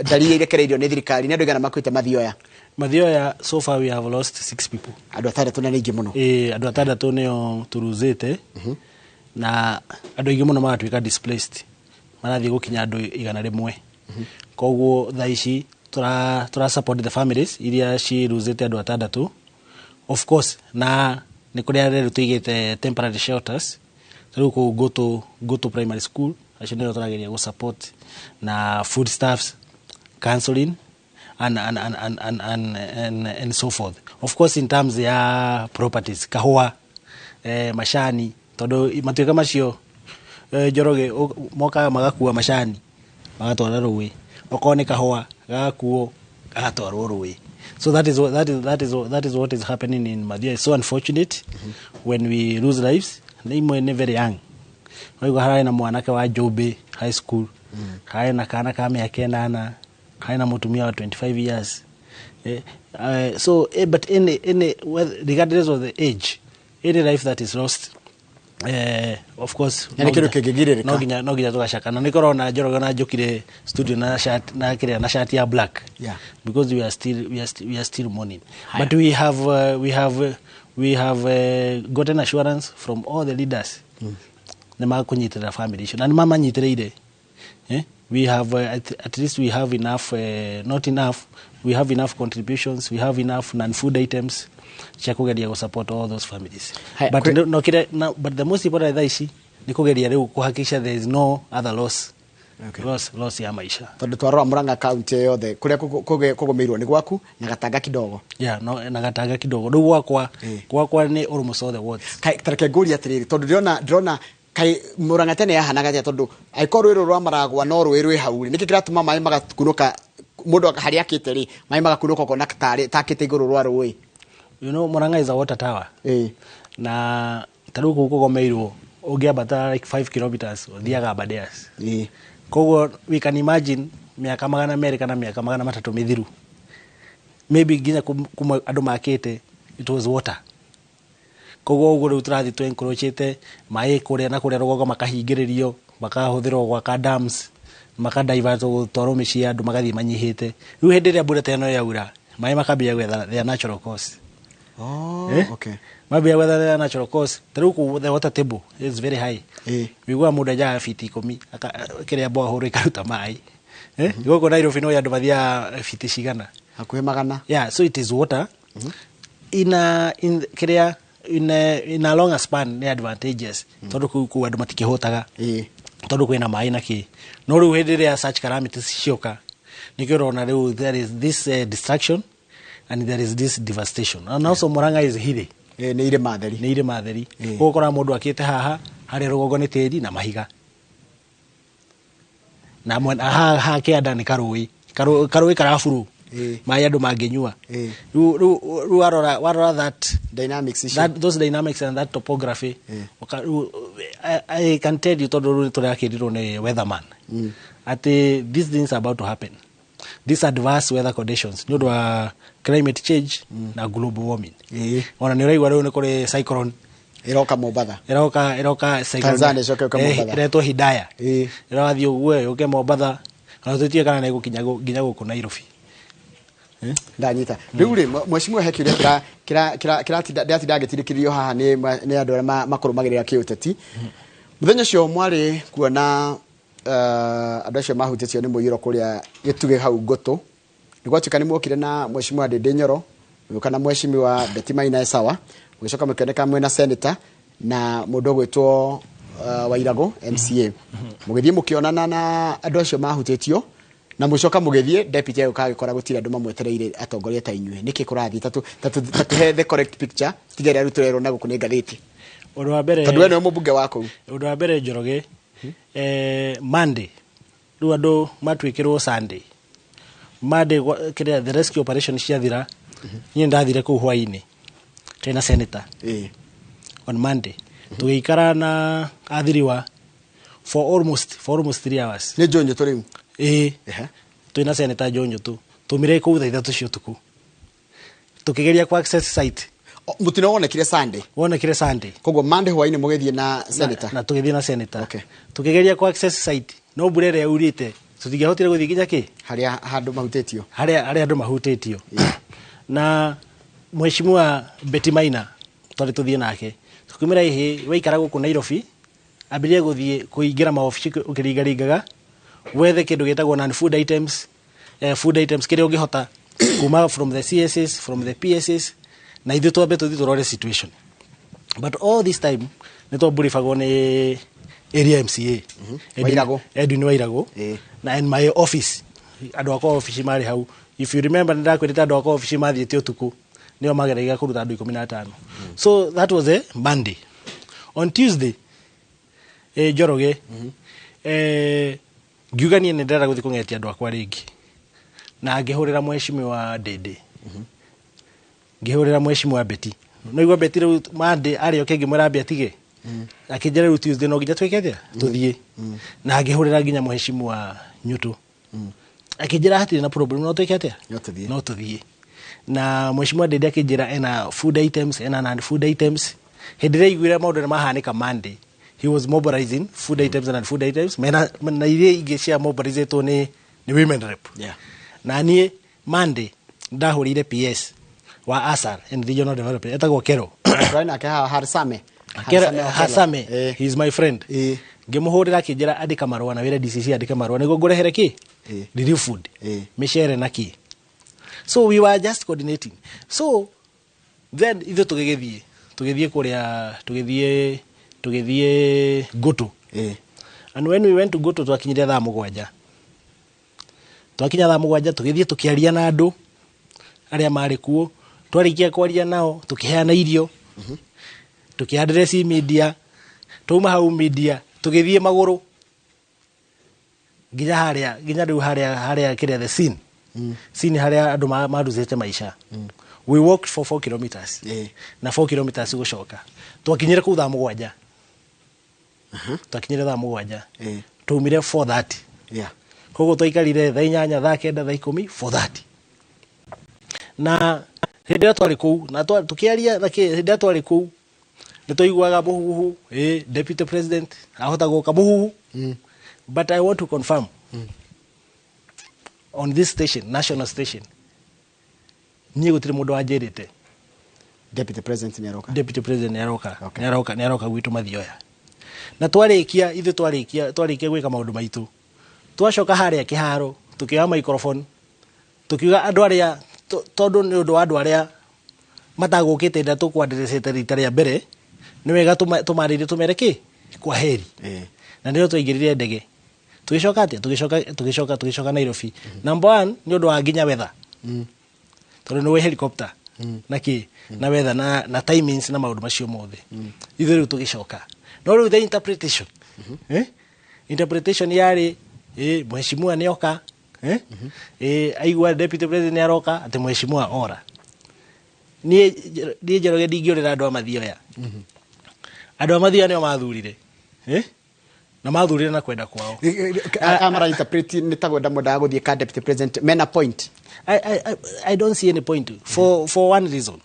ndari iria irekereirio nĩ thirikari, nĩ andũ aigana makuĩte Mathioya? Mathioya, so far we have lost six people. Andũ atandatũ, na nĩ aingĩ mũno. Ĩ, andũ atandatũ nĩo tũruzĩte, na andũ aingĩ mũno magatuĩka displaced, marathiĩ gũkinya andũ 100. Koguo thaa ici tũra support the families iria ciruzĩte andũ atandatũ, of course, na nĩ kũrĩ arĩa rĩu tũigĩte temporary shelters, rĩu kũu Goto Primary School, acio nĩo tũrageria gũ support na food stuffs, counseling and so forth. Of course, in terms ya properties, kahũa, macani, tondũ matuĩka macio, Njoroge, mokaga magakua macani magatwara rũĩ, okorwo nĩ kahũa gagakuo gagatwarwo rũĩ. So that is what is happening in Mathioya. It's so unfortunate when we lose lives, na imwe nĩ very young. Waigua hararĩ na mwanake wa Njũmbĩ High School, hararĩ na kana ka mĩaka 8, harĩ na mũtumia wa 25 years. So but any regardless of the age, any life that is lost, of course, Na nĩ kĩndũ kĩngĩgirĩrĩka. No nginya tũgacaka, na nĩkorwo na Njoroge na njũkire studio na shirt na kĩrĩa na shati ya black because we are still mourning. Haya. But we have gotten assurance from all the leaders nĩ makũnyitĩrĩra family icio, na nĩ mamanyitĩrĩire. We have at least we have enough, not enough, we have enough contributions, we have enough non-food items cia kũgeria gũ support all those families. Haya, But no, kĩrĩa, no, but the most important thaa ici nĩ kũgeria rĩu kũhakikisha there is no other loss loss ya maisha. Tondũ twarora Murang'a kaunti yothe kũrĩa kũgũmĩirwo nĩ gwaku na Gatanga kidogo. Yeah, no, na Gatanga kidogo. Rĩu gwakwa gwakwa nĩ almost all the wards. Tareke ngũrie atĩrĩrĩ, tondũ ndĩrona kaĩ Murang'a tene yahanaga atĩa? Tondũ angĩkorwo rũĩ rũrũ rwa Maragwa no rũĩ rwĩ hau rĩ, nĩkĩ kĩratũma maĩ magakunũka mũndũ harĩa akĩte rĩ, maĩ magakunũka ũkona tarĩ takĩte igũrũ rwa rũĩ? You know, Murang'a is a water tower. Na ta rĩu kũu kũgomeirwo ũngĩambata like 5 kilometers ũthiaga Aberdares. Koguo we can imagine mĩaka 200 kana mĩaka 300 mĩthiru, maybe nginya kuma andũ makĩte, it was water. Koguo ũguo rĩu tũrathiĩ tũ encroachĩte maĩ kũrĩa na kũrĩa rũgongo, makahingĩrĩrio, makahũthĩrwo gwaka dams, makadivert gũtwarwo mĩciĩ ya andũ, magathiĩ manyihĩte. Rĩu hĩndĩ ĩrĩa mbura ta ĩno yaura, maĩ makambia gwetha their natural course. Eh? Mambia gwetha their natural course. Ta rĩu kũu the water table is very high. Wiguaga mũndũ enjaga fiti 10 kĩrĩa borehole ĩkaruta maĩ. Gũkũ Nairobi no andũ mathiaga fiti cigana? Hakuhĩ 100. Yeah, so it is water in a in kĩrĩa in a longer span nĩ advantageous, tondũ kũu andũ matikĩhũtaga tondũ kwĩna maĩ na kĩ. No rĩu hĩndĩ ĩrĩa such calamities cioka, nĩkĩo ũrona rĩu there is this destruction and there is this devastation. And also Murang'a is hilly. Nĩ irĩma theri. Nĩ irĩma theri. Koguo ũkoraga mũndũ akĩte haha, harĩa rũgongo nĩ tĩri na mahiga, na mwena haha kĩanda nĩ karũĩ, karũĩ karaburu maĩ andũ mangĩnyua. Rĩu warora that dynamics icio, those dynamics and that topography, rĩu I can tell you, tondũ rĩu tũrakĩrirwo nĩ weatherman atĩ these things are about to happen, these adverse weather conditions, nĩ ũndũ wa climate change na global warming. Ona nĩ ũraigua rĩu nĩ kũrĩ cyclone Ĩroka Mombatha. Ĩroka cyclone. Tanzania ĩcoke ĩũke Mombatha. Ĩretwo Hidaya. Ĩrathiĩ ũguo yũke Mombatha, ona tũtiũĩ kana nĩ ĩgũkinya nginya gũkũ Nairobi. Ndanyita. Rĩu rĩ, mheshimiwa, he kĩũria kĩratinda ndĩratinda ngĩtindĩkĩrĩrio haha nĩ andũ arĩa makũrũmagĩrĩra kĩũteti. Mũthenya ũcio mwarĩ kuona andũ acio mahutĩtio nĩ mũiyũro kũrĩa gĩtugĩ hau Ngũtũ, nĩ gwatuĩka nĩ muokire na mheshimiwa Ndĩndĩ Nyoro, mũgĩũka na mheshimiwa Betty Maina Sawa, mũgĩcoka mũkĩoneka mwĩna senator na mũndũ ũgwĩtwo Wairagũ MCA, mũgĩthiĩ mũkĩonana na andũ acio mahutĩtio, na mũcoka mũgĩthiĩ, deputy agĩũka agĩkora gũtirĩ andũ mamwetereire atongoria ta inyuĩ. Nĩkĩ kũrathiĩ? Tatuhe the correct picture, tiga ĩrĩa rĩu tũrerwo na gũkũ nĩ ngathĩti. Ũndũ wa mbere, tondũ we nĩwe mũmbunge wa kũu. Ũndũ wa mbere, Njoroge, Monday rĩu andũ matuĩkĩrwo Sunday, Monday kĩrĩa the rescue operation ciathira, niĩ ndathire kũu hwainĩ twĩna senator. On Monday tũgĩikara na athiriwa for almost 3 hours. Nĩ njũnyũ tũ rĩu? Ĩĩ. Twĩna senator Njonyo, tumire kũu thaa 3 cia ũtukũ tũkĩgeria ku access site. O, mũtino wonekire Sunday? Wonekire Sunday. Koguo Monday hwainĩ mũgĩthiĩ na senator? Na tũgĩthiĩ na senator. Tũkĩgeria ku access site, no mbura ĩrĩa yaurĩte tũtingĩahotire gũthiĩ nginya kĩ harĩa handũ mahutĩtio. Harĩa andũ mahutĩtio. Na mheshimiwa Betty Maina twarĩ tũthiĩ nake, tũkĩmwĩra ihĩ waikara gũkũ Nairobi, ambĩrĩrie gũthiĩ kũingĩra maobici ũkĩringaringaga wethe kĩndũ gĩtagwo non food items, food items, kĩrĩa ũngĩhota kuma from the CSs, from the PSs, na ithuĩ twambe tũthiĩ tũrore situation. But all this time nĩ twamburibagwo nĩ area MCA Wairagũ. Edwin Wairagũ. Na in my office, andũ akwa ofici marĩ hau. If you remember, nĩ ndakwĩrĩte andũ akwa ofici mathiĩte ũtukũ nĩo mageragia kũruta andũ 15. So that was a Monday. On Tuesday, Njoroge, ngiuga niĩ nĩ ndĩrenda gũthiĩ kũng'etia andũ akwa rĩngĩ, na ngĩhũrĩra mheshimiwa Ndĩndĩ, ngĩhũrĩra mheshimiwa Betty. No igua Betty rĩu Monday arĩ oke, ngĩmwĩra ambe atige, akĩnjĩra rĩu Tuesday no nginya twĩke atĩa, tũthiĩ. Na ngĩhũrĩra nginya mheshimiwa Nyutu, akĩnjĩra hatirĩ na problem, no twĩke atĩa? No tũthiĩ. No tũthiĩ. Na mheshimiwa Ndĩndĩ akĩnjĩra ena food items, ena non food items. Hĩndĩ ĩrĩa aiguire maũndũ nĩ mahanĩka Monday, he was mobilizing food items and non food items mena na iria ingĩ cia mobilizĩtwo nĩ women rep. Na niĩ Monday ndahũrĩire PS wa ASAR and regional development, etagwo Kero. Tũrarĩ nake haha, Harsame. Kero. Harsame Okello. Hasame. He is my friend. Ngĩmũhũrĩra, akĩnjĩra andĩka marũa na wĩre DCC andĩke marũa nĩguo ngũrehere kĩ relief food, mĩcere na kĩ. So we were just coordinating. So then ithuĩ tũgĩthiĩ kũrĩa, tũgĩthiĩ Ngũtũ. And when we went to Ngũtũ, twakinyire thaa 7. Twakinya thaa 7, tũgĩthiĩ tũkĩaria na andũ arĩa marĩ kuo. Twarĩkia kwaria nao, tũkĩheana irio, tũkĩaddress media. Twauma hau media, tũgĩthiĩ magũrũ nginya harĩa, nginya rĩu harĩa kĩrĩa the scene harĩa andũ marucĩte maica. We walked for 4 kilometers na 4 kilometers gũcoka. Twakinyire kũu thaa 7. Twakinyire thaa 7. Twaumire 4:30. Koguo twaikarire thaa 8, thaa 9, thaa 10, 4:30. Na hĩndĩ ĩrĩa twarĩ kũu na tũkĩaria na hĩndĩ ĩrĩa twarĩ kũu nĩ twaiguaga mũhuhu, deputy president ahota gũka, mũhuhu. But I want to confirm on this station, national station, niĩ gũtirĩ mũndũ wanjĩrĩte deputy president nĩ aroka. Deputy president nĩ aroka. Nĩ aroka gwitũ Mathioya. Na twarĩkia, ithuĩ twarĩkia gwĩka maũndũ maitũ, twacoka harĩa kĩharo, tũkĩoya microphone, tũkiuga andũ arĩa tondũ nĩ ũndũ wa andũ arĩa matagũkĩte hĩndĩ ĩrĩa tũkwanĩrĩcĩte rita rĩa mbere, nĩ wega tũmarĩrie, tũmere kĩ kwa heri. Na nĩrĩo twaingĩrire ndege, tũgĩcoka atĩa, tũgĩcoka Nairobi. Number one, nĩ ũndũ wa nginya weather, tondũ nĩ helicopter na kĩ na weather na timings na maũndũ macio mothe. Ithuĩ rĩu tũgĩcoka, no rĩu the interpretation, interpretation yarĩ mheshimiwa nĩ oka, aigua deputy president nĩ aroka, atĩ mheshimiwa ora. Niĩ Njoroge ndingĩũrĩra andũ a Mathioya. Andũ a Mathioya nĩo mathurire. Eh? Na mathurire na kwenda kwao. Amara interpret nĩ ta kwenda mwendaga gũthiĩ ka deputy president mena point. I don't see any point for one reason.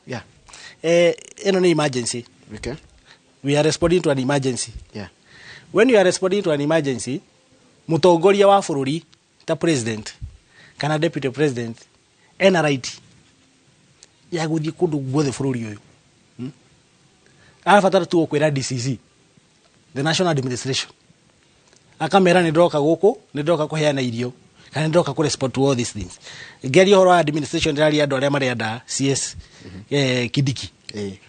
Ĩno nĩ emergency. We are responding to an emergency. When you are responding to an emergency, mũtongoria wa bũrũri ta president kana deputy president ena right ya gũthiĩ kũndũ guothe bũrũri ũyũ. Arabatara tu kwĩra DCC, the national administration, akamera nĩ ndroka gũkũ, nĩ ndroka kũheana irio kana nĩ ndroka kũ respond to all these things. Ngĩaria ũhoro wa administration, ndĩraria andũ arĩa marenda CS Kindiki,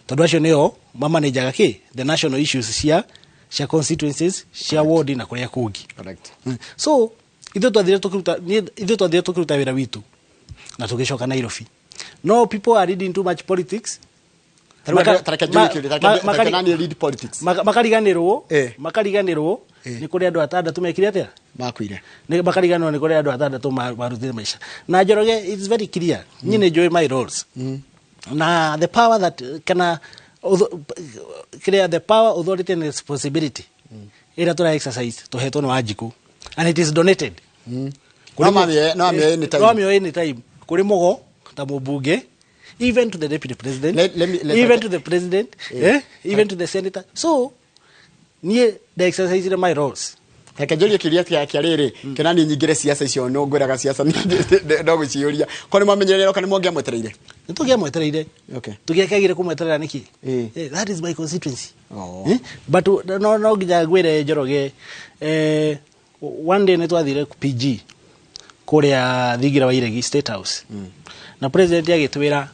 tondũ acio nĩo mamanajaga kĩ the national issues cia constituencies, cia ward na kũrĩa kũngĩ. So ithuĩ twathire tũkĩruta, ithuĩ twathire tũkĩruta wĩra witũ na tũgĩcoka Nairobi. No, people are reading too much politics. Tareke njũrie kĩũria, tareke nani read politics. Makariganĩrwo nĩ kũrĩ andũ atandatũ mekire atĩa? Makuire. Nĩ makariganĩrwo nĩ kũrĩ andũ atandatũ marutire maica. Na Njoroge, it's very clear, niĩ nĩ njũĩ my roles na the power that kana clear the power, authority and responsibility ĩrĩa tũra exercise tũhetwo nĩ Wanjikũ, and it is donated. No mamĩoe, no amĩoe anytime. No amĩoe anytime kũrĩ Mũgo ta mũmbunge, even to the deputy president, Let even to the president, even to the senator. So niĩ the exercise my roles. Reke njũrie kĩũria kĩa rĩrĩ, kĩona niĩ nyingĩre ciaca icio, no ngwĩraga ciaca no gũciũria. Ko nĩ mwamenyerire kana nĩ mwangĩamwetereire? Nĩ tũngĩamwetereire. Tũngĩakĩagire kũmweterera nĩkĩ? That is my constituency. But no nginya ngwĩre Njoroge, one day nĩ twathire PG kũrĩa Thingira wa Iregi State House, na president agĩtwĩra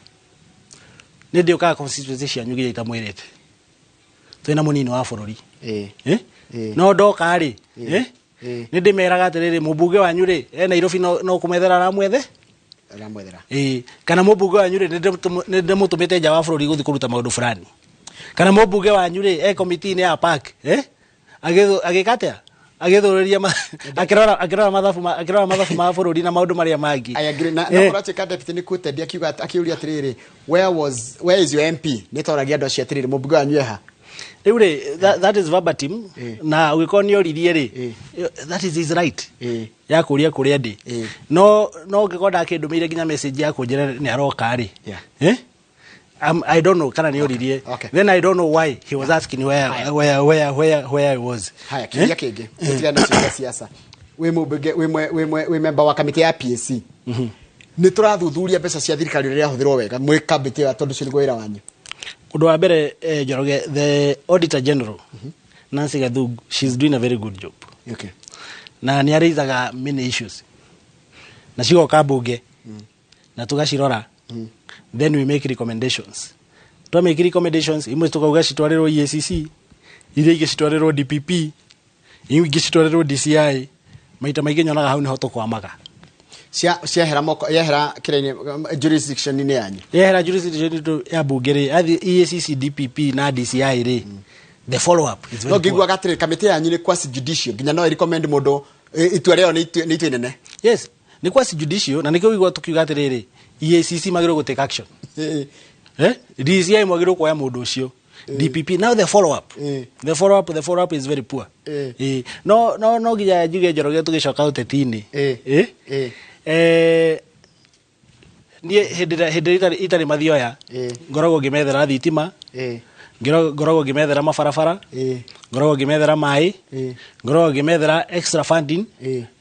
nĩ ndĩũkaga constituency cianyu nginya itamwĩrĩte twĩna mũnini wa bũrũri. No ndoka rĩ, nĩ ndĩmeraga atĩrĩrĩ, mũmbunge wanyu rĩ e Nairobi, no kũmwethera aramwethe. Aramwethera. Kana mũmbunge wanyu rĩ nĩ ndĩmũtũmĩte nja wa bũrũri gũthiĩ kũruta maũndũ fulani, kana mũmbunge wanyu rĩ e komiti-inĩ ya park, agĩka atĩa, agĩthũrĩria akĩrora mathabu ma bũrũri na maũndũ marĩa mangĩ. I agree. Na kũratuĩka deputy nĩ quoted akiuga, akĩũria atĩrĩrĩ, where is your MP? Nĩ toragia andũ acio atĩrĩrĩ, mũmbunge wanyu eha? Rĩu rĩ, that is verbatim. Na ũngĩkorwo nĩ oririe rĩ, that is his right ya kũria kũrĩa ndĩ. No ũngĩkorwo ndakĩndũmĩire nginya message ya kũnjĩra nĩ aroka rĩ, I don't know kana nĩ oririe. Then I don't know why he was asking Haya. where I was. Haya, kĩũria kĩngĩ gũtigana na ciũria siasa, wĩ mũmbunge, wĩ member wa kamĩtĩ ya PAC, nĩ tũrathuthuria mbeca cia thirikari ũrĩa irahũthĩrwo wega mwĩ kamĩtĩ ĩyo, tondũ ũcio nĩguo wĩra wanyu? Ũndũ wa mbere, Njoroge, the auditor general Nancy Gathungu, she's doing a very good job. Na nĩ araisaga many issues na cigoka mbunge na tũgacirora, then we make recommendations. Twa make recommendations, imwe tukauga citwarĩrwo EACC, iria ingĩ citwarĩrwo DPP, ingĩ citwarĩrwo DCI. Maita maingĩ nyonaga hau nĩho tũkwamaga. Ciehera moko, yehera kĩrĩa-inĩ, jurisdiction-inĩ yanyu. Yehera jurisdiction itũ ya mbunge rĩ, athi EACC, DPP na DCI rĩ, the follow up is very No poor. ngĩiguaga atĩrĩrĩ, kamĩtĩ yanyu nĩ quasi judicial, nginya no ĩrecommend mũndũ, itua rĩao nĩ itua inene. Yes, nĩ quasi judicial, na nĩkĩo ũigua tũkiuga atĩrĩrĩ, EACC magĩrĩirwo gũ take action, DCI mwagĩrĩirwo kuoya mũndũ ũcio, DPP. Now the follow up, the follow up is very poor. No nginya njuge, Njoroge, tũgĩcoka ũteti-inĩ, niĩ hĩndĩ ĩrĩa itarĩ mathioya, ngoragwo ngĩmethera thitima, ngoragwo ngĩmethera mabarabara, ngoragwo ngĩmethera maĩ, ngoragwo ngĩmethera extra funding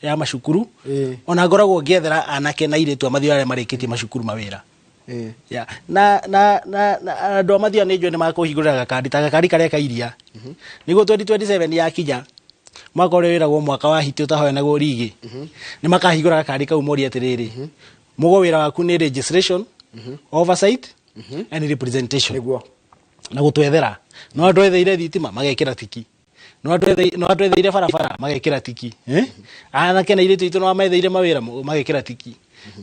ya macukuru, ona ngoragwo ngĩethera anake na airĩtu a mathioya arĩa marĩkĩtie macukuru mawĩra. Yeah. Na andũ a mathioya nĩ njũĩ nĩ makũhingũrĩra gakandi ta gakandi karĩa ka iria nĩguo 2027 yakinya, mwaka ũrĩa wĩragwo mwaka wa hiti ũtahoyanagwo rigi, nĩ makahingũra gakandi kau morie atĩrĩrĩ, Mũgo, wĩra waku nĩ registration, oversight and representation na gũtwethera. No andũ etheire thitima magekĩra tiki, no andũ etheire barabara magekĩra tiki, anake na airĩtu aitũ no metheire mawĩra magekĩra tiki,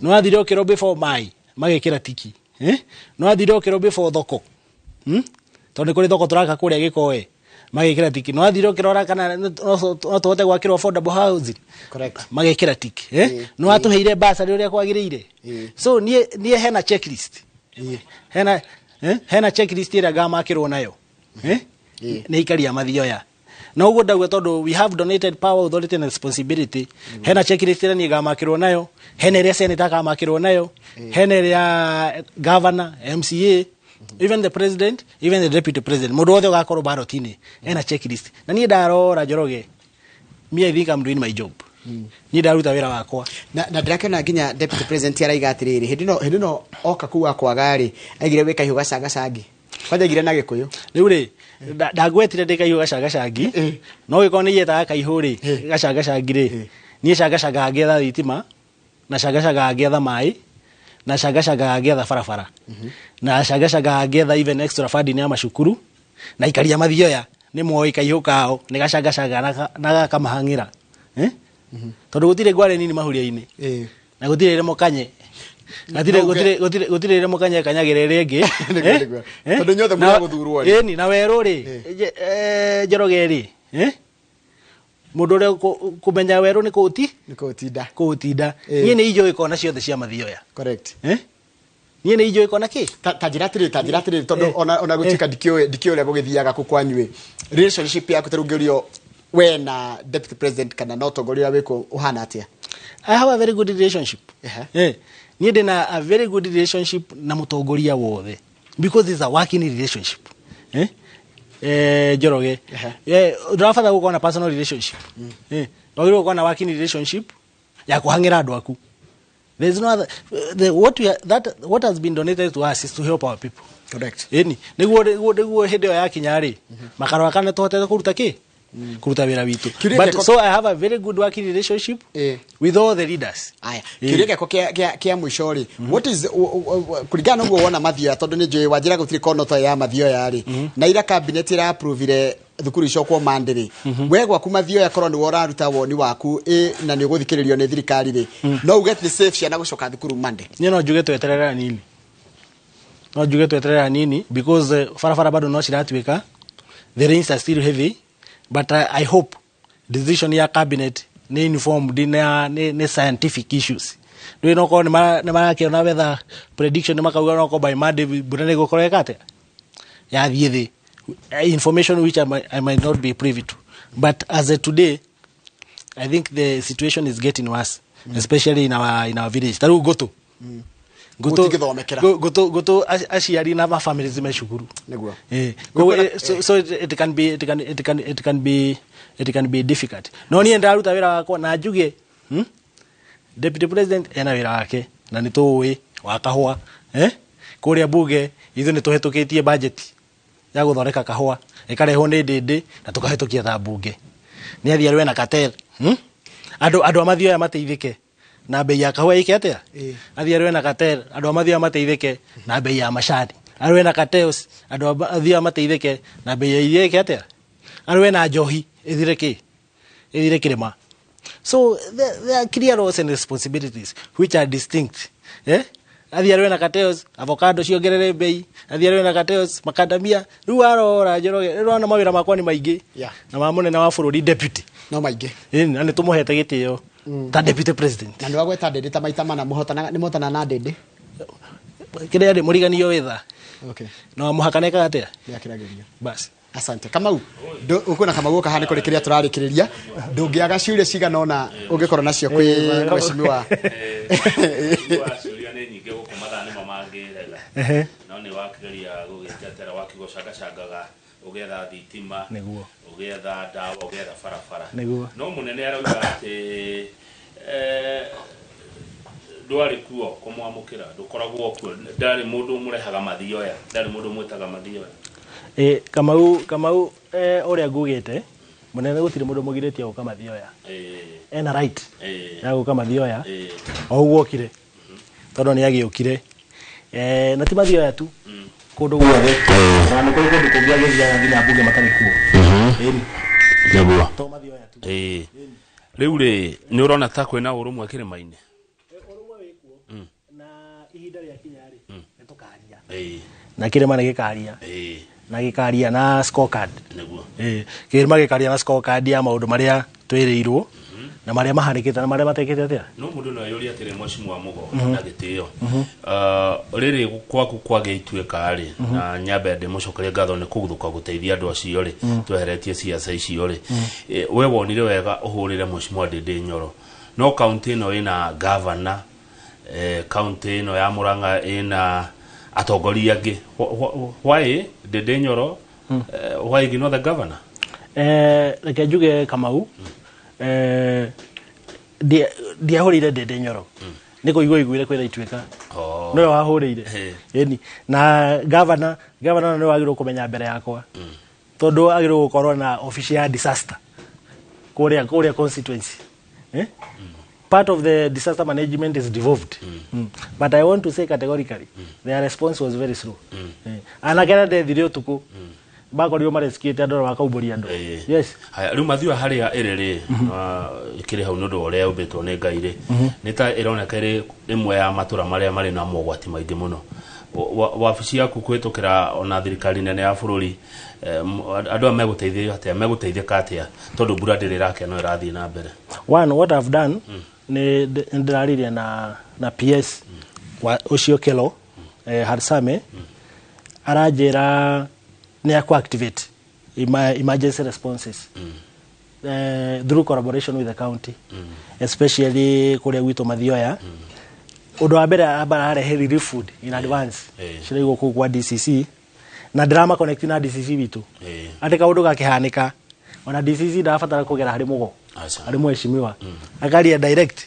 no athire ũkĩrwo before mai magekĩra tiki, no athire ũkĩrwo before thoko, Tondũ nĩ kũrĩ thoko tũraka kũrĩa Gĩkoe, magekĩra tiki, no athire ũkĩrora kana no tũhote gwakĩrwo affordable housing, magekĩra tiki, No atũheire basarĩ ũrĩa kwagĩrĩire. So niĩ hena checklist, hena checklist ĩrĩa ngamakĩrwo nayo, nĩ ikaria mathioya. Na ũguo ndauga tondũ we have donated power, authority and responsibility. Hena checklist ĩrĩa niĩ ngamakĩrwo nayo, hena ĩrĩa senator akamakĩrwo nayo, hena ĩrĩa governor, MCA, even the president, even the deputy president, mũndũ wothe ũgakorwo ballot-inĩ ena checklist. Na niĩ ndarora, Njoroge, me, I think I'm doing my job. Niĩ ndaruta wĩra wakwa. Na ndĩrakĩona nginya deputy president araiga atĩrĩrĩ, hĩndĩ ĩno oka kuga kwaga rĩ, aigire wĩ kahiũ gacangacangi, kwanja aigire na Gĩkũyũ. Rĩu rĩ, ndagwetire ndĩ kaihũ gacangacangi, no gĩkorwo nĩ yetaga kaihũ rĩ gacangacangi rĩ, niĩ cangacangaga ngĩetha thitima, na cangacangaga ngĩetha maĩ, na cangacangaga ngĩetha barabara, na cangacangaga ngĩetha even extra funding ya macukuru. Na ikaria mathioya nĩ moĩ kaihũ kao nĩ gacangacangaga na gakamahang'ĩra, eh? Tondũ gũtirĩ ngware nini mahuria-inĩ na gũtirĩ rĩmo kanye gũtirĩ No uge- gũtirĩ rĩmo kanye kanyagĩra ĩrĩa ĩngĩ. Nĩguo, Eh? nĩguo. Eh? Tondũ inyuothe mũrĩ a gũthurwo rĩ. Ĩni, na werũ rĩ, Njoroge rĩ, eh? Mũndũ ũrĩa kũmenya werũ nĩ kũũti Nĩ kũũtinda. Kũũtinda. Eh. Niĩ nĩ injũĩ kona ciothe cia mathioya. Correct. Eh? Niĩ nĩ injũĩ kona kĩ. Ta njĩra atĩrĩrĩ, tondũ ona gũtuĩka ndikĩũĩ ũrĩa gũgĩthiaga kũ kwanyu ĩ, relationship yaku, ta rĩu ngĩũrio we na deputy president kana na ũtongoria ũrĩa wĩkuo ũhana atĩa? I have a very good relationship. Ehe. Eh, niĩ ndĩna a very good relationship na mũtongoria wothe because it's a working relationship. Eh? Eh, Njoroge. Ehe. Eh, ndũrabatara gũkorwo na personal relationship. Eh, wagĩrĩirwo gũkorwo na working relationship ya kũhang'ĩra andũ aku. There is no other, the, what we are, that what has been donated to us is to help our people. Correct. Ĩni, nĩguo hĩndĩ ĩyo yakinya rĩ, makarora kana tũhotete kũruta kĩ, kũruta wĩra witũ. Kĩũria But gĩakwa- so I have a very good working relationship with all the leaders. Aya, kĩũria gĩakwa kĩa mũico rĩ, what is kũringana na ũguo wona mathioya, tondũ nĩ njũĩ wanjĩra gũtirĩ kono ta ya mathioya rĩ, na ira cabinet ĩra approvire thukuru icokwo Monday rĩ, we gwaku mathioya, korwo nĩwe ũraruta woni waku ĩ, na nĩ ũgũthikĩrĩrio nĩ thirikari rĩ, no uge nĩ safe ciana gũcoka thukuru Monday? Niĩ no njuge tweterere hanini, no njuge tweterere hanini because barabara bado no ciratuĩka, the rains are still heavy, but I hope decision ya cabinet nĩ informed nĩ scientific issues. Rĩu no korwo nĩ marakĩona weather prediction, nĩ makauga no korwo by Monday mbura nĩ ĩgũkorwo ĩka atĩa, yathiĩ thĩ. Information which I might not be privy to, but as of today I think the situation is getting worse, especially in our village. Ta rĩu ngũtũ Gũtingĩthomekera. Ngũtũ aciari na mafamilies me cukuru. Nĩguo. Eh, Gũkũ koguo, so it can be difficult. No niĩ ndaruta wĩra wakwa na njuge, Deputy President ena wĩra wake na nĩ tũĩ wa kahũa, eh? Kũrĩa bunge ithuĩ nĩ tũhetũkĩtie budget ya gũthondeka kahũa, ĩkarehwo nĩ ndĩndĩ na tũkahetũkia ta bunge. Nĩ athiĩ arũe na cartel, Andũ a mathioya mateithĩke na bei ya kahũa ĩke atĩa. Athiĩ arũe na cartel, andũ a mathioya mateithĩke na bei ya macani. Arũe na cartels, andũ a mathioya mateithĩke na bei ya iria ĩke atĩa. Arũe na njohi ĩthire kĩ, ĩthire kĩrĩma. So there are clear roles and responsibilities which are distinct, eh? Athiĩ arũe na cartels, avocado ciongerere bei. Athiĩ arũe na cartels, macadamia. Rĩu arora, Njoroge, rĩu ũrona mawĩra makwa nĩ maingĩ na ma mũnene wa bũrũri deputy. No maingĩ. Ĩni, na nĩ tũmũhete gĩtĩo ta deputy president. Na nĩ wagweta ndĩndĩ ta maita mana, mũhotanaga nĩ mũhotanaga na ndĩndĩ? Kĩrĩa rĩ mũriganio wĩtha no mũhaka nekaga atĩa. Nĩ akĩragĩria. Basi. Asante, Kamau. Ũkwĩna Kamau ũka haha nĩ kũrĩ kĩrĩa tũrarĩkĩrĩria, ndũngĩaga ciũria cigana ũna ũngĩkorwo nacio kwĩ mheshimiwa. Ciũria nĩ nyingĩ gũkũ, mathaa nĩmo mangĩrega, no nĩ wakĩgeria gũgĩtetera, wakiuga ũcangacangaga ũgĩetha thitima, ũgĩetha ndawa, ũgĩetha barabara. No mũnene arauga atĩ ndwarĩ kuo kũmwamũkĩra, ndũkoragwo kuo, ndarĩ mũndũ ũmũrehaga mathioya, ndarĩ mũndũ ũmwĩtaga mathioya. Ĩ, Kamau, ũrĩa ngugĩte, mũnene gũtirĩ mũndũ mũgirĩtie gũka mathioya. Ena right ya gũka mathioya o ũguo okire, tondũ nĩ agĩũkire. Na ti mathioya tu, kũndũ guothe, na nĩ kũrĩ kũndũ kũngĩ agĩthiaga nginya mbunge matarĩ kuo. Ĩni. To mathioya tu. Rĩu rĩ, nĩ ũrona ta kwĩna ũrũmwe kĩrĩma-inĩ? Ũrũmwe wĩkuo, na ihinda rĩakinya rĩ, nĩ tũkaria na kĩrĩma nĩ gĩkaria na gĩkaria na scorecard. Kĩrĩma gĩkaria na scorecard ya maũndũ marĩa twĩrĩirwo Na marĩa mahanĩkĩte na marĩa matekĩte atĩa. No mũndũ no eyũrie atĩrĩ, mheshimiwa Mugo, na gĩtĩo, rĩrĩ kwaku kwagĩa ituĩka rĩ, na nyambe ndĩmũcokerie ngatho nĩ kũguthũka gũteithia andũ acio rĩ, tweheretie ciaca icio rĩ, we wonire wega ũhũrĩre mheshimiwa Ndindi Nyoro, no kaunti ĩno ĩna governor, kaunti ĩno ya Murang'a ĩna atongoria angĩ. Why Ndindi Nyoro? Why ignore the governor? Reke njuge, Kamau, ndiahũrĩire Ndindi Nyoro, nĩ kũigua iguire kwĩna ituĩka. Nĩwe wahũrĩire. Ĩni na governor nĩwe wagĩrĩirwo kũmenya mbere yakwa, tondũ agĩrĩirwo gũkorwo na office ya disaster kũrĩa constituency, eh? Part of the disaster management is devolved. But I want to say categorically, their response was very slow. Anake arĩa ndethire ũtukũ bakorirwo mareskiĩte andũ na makaumbũria andũ. Yes. Haya, rĩu Mathioya harĩa ĩrĩ rĩ, ĩkĩrĩ hau nĩ ũndũ wa ũrĩa ũmbĩtwo nĩ Ngai rĩ, nĩ ta ĩroneka ĩrĩ ĩmwe ya matũra marĩa marĩ na mogwati maingĩ mũno. Wabici yaku kũhĩtũkĩra ona thirikari nene ya bũrũri, andũ aya megũteithio atĩa, megũteithĩka atĩa, tondũ mbura ndĩrĩ ĩrakia no ĩrathiĩ na mbere? One, what I've done, nĩ ndĩraririe na PS wa ũcio Kelo, Harsame, aranjĩra nĩ akũ activate emergency responses through collaboration with the county, especially kũrĩa gwitũ Mathioya. Ũndũ wa mbere, amba ararehe relief food in advance, ciraigwo kũu kwa DCC, na ndĩrama connect na DCC witũ, atĩ kaũndũ gakĩhanĩka, ona DCC ndarabatara kũgera harĩ mũgo, Aca. harĩ mheshimiwa, akaria direct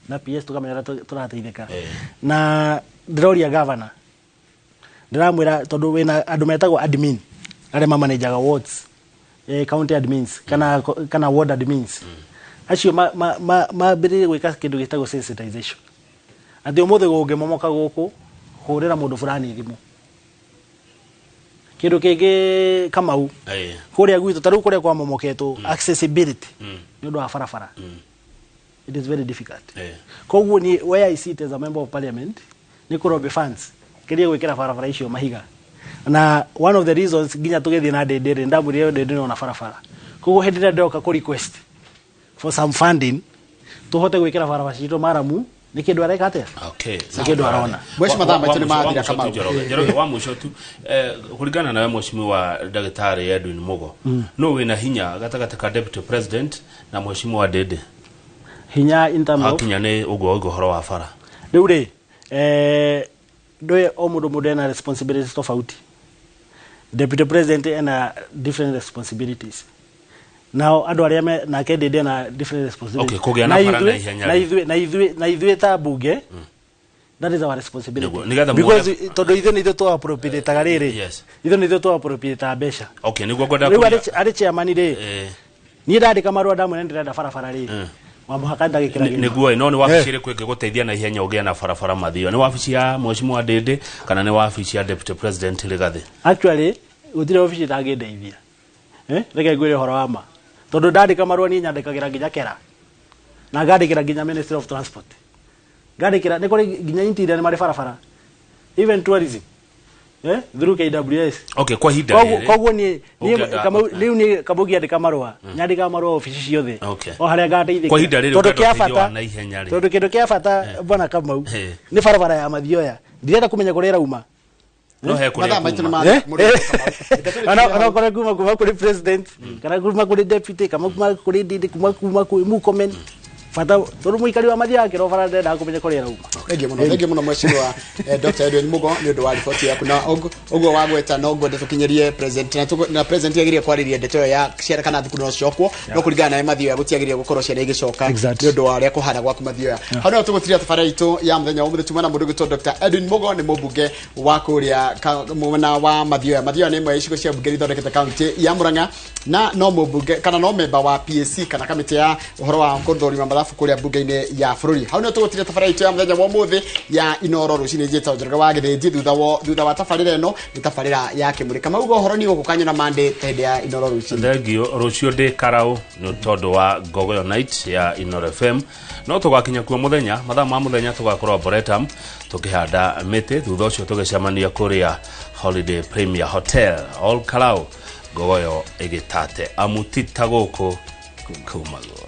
na PS, tukamenya ũrĩa tũrateithĩka. Na ndĩroria governor, ndĩramwĩra tondũ wĩna andũ metagwo admin arĩa mamanajaga wards, county admins kana ward admins, acio mambĩrĩrie gwĩka kĩndũ gĩtagwo sensitization, atĩ ũmũthĩ gũngĩmomoka gũkũ, hũrĩra mũndũ fulani thimũ. Kĩndũ kĩngĩ, Kamau, kũrĩa gwitũ, ta rĩu kũrĩa kwamomoketwo, accessibility nĩ ũndũ wa barabara, it is very difficult. Koguo ni where I sit as a member of parliament nĩ kũrombe funds kĩria gwĩkĩra barabara icio mahiga. Na one of the reasons nginya tũgĩthiĩ na Ndĩndĩ rĩ, ndamwĩrire Ndĩndĩ nona barabara, koguo hĩndĩ ĩrĩa ndĩroka kũ request for some funding tũhote gwĩkĩra barabara citũ maramu, nĩ kĩndũ areka atĩa? Nĩ kĩndũ arona. Mheshimiwa, mathaa maitũ nĩ mathira, Kamau. Kamau. Njoroge, wa mũico tu, kũringana nawe mheshimiwa ndagĩtarĩ Edwin Mugo, no wĩna hinya gatagatĩ ka deputy president na mheshimiwa Ndindi? Hinya in terms of? Hakinya nĩ ũguo ũguo ũhoro wa bara. Rĩu rĩ, ndũĩ o mũndũ ena responsibilities tofauti. Deputy president ena different responsibilities, nao andũ arĩa me nake Ndindi ena different responsibilities. Okay, kũgĩa na bara na ihenya na rĩ. Ithuĩ ta bunge, that is our responsibility. Nĩguo, nĩgetha Because tondũ ithuĩ nĩ ithuĩ tũ-appropriate-aga rĩrĩ, ithuĩ nĩ ithuĩ tũ-appropriate mbeca. Okay, nĩguo ngwenda Rĩu kũria. arĩ chairman rĩ, niĩ ndandĩka marũa ndamwĩra ndĩrenda barabara rĩ, wa mũhaka ndagĩkĩra. Nĩguo, no nĩ wabici ĩrĩkũ ĩngĩgũteithia na ihenya ũgĩe na barabara Mathioya? Nĩ wabici ya mheshimiwa Ndindi kana nĩ wabici ya deputy president Rigathi? Actually, gũtirĩ obici ĩtangĩndeithia, eh? Reke ngwĩre ũhoro wa ma, tondũ ndandĩka marũa niĩ nyandĩkagĩra nginya kera, na ngandĩkĩra nginya Ministry of Transport, ngandĩkĩra nĩ kũrĩ nginya interior, nĩ marĩ barabara, even tourism, through KWS. Okay, kwa ihinda rĩrĩ Koguo niĩ ũngĩenda- Kamau, rĩu niĩ Kamau ngĩandĩka marũa, nyandĩkaga marũa obici ciothe, o harĩa ngateithĩkĩra. Kwa ihinda rĩrĩ Tondũ ũngĩenda kĩa ũteithio wa bata, na ihenya rĩ. tondũ kĩndũ kĩa bata, bwana Kamau, nĩ barabara ya Mathioya, ndirenda kũmenya kũrĩa ĩrauma. No he kũrĩa Mathaa maitũ nĩ kuma. mathira. Eh? Ona okorwo kuma kũrĩ president kana kuma kũrĩ deputy kana kuma kũrĩ Ndindi, kuma kũrĩ Murkomen, bata tondũ mũikari wa Mathioya akĩrwo bara ndendaga kũmenya kũrĩa ĩrauma. Thengiũ mũno, thengiũ mũno mheshimiwa Dr. Edwin Mugo nĩ ũndũ wa riboti yaku, na ũguo wagweta no ngwende tũkinyĩrie president, na president yagĩrĩire kwarĩria ndeto ĩyo ya ciana kana thukuru no cicokwo, no kũringana nawe Mathioya gũtiagĩrĩire gũkorwo ciana igĩcoka nĩ ũndũ wa ũrĩa kũhana gwaku Mathioya. Hau nĩho tũgũtiria tabarĩra itũ ya mũthenya wa ũmũthĩ. Tuma na mũndũ ũgwĩtwo Dr. Edwin Mugo, nĩ mũmbunge wa kũrĩa mwena wa Mathioya. Mathioya nĩ ĩmwe ya icigo cia mbunge ithondekete kaunti ya Murang'a, na no mũmbunge kana no memba wa PAC kana kamĩtĩ ya ũhoro wa kũthũrima mathabu kũrĩa mbunge-inĩ ya bũrũri. Hau nĩho tũgũtiria tabarĩra itũ ya mũthenya wa ũmũthĩ ya Inoro Rũcinĩ. Njĩtagwo Njoroge wa Gĩthĩnji. Thutha wa tabarĩra ĩno nĩ tabarĩra ya Kĩmũrĩ. Kamau, ũhoro nĩ gũkũ kanyona Monday hĩndĩ ya Inoro Rũcinĩ. Thengio. Rũciũ ndĩ Karau nĩ tondũ wa Ngogoyo Night ya Inoro FM, no tũgakinya kuo mũthenya, mathaa ma mũthenya tũgakorwo Arboretum tũkĩhanda mĩtĩ, thutha ũcio tũgĩcemania kũrĩa Holiday Premier Hotel. All Karau, Ngogoyo ĩgĩtate amu ti ta gũkũ kumagwo.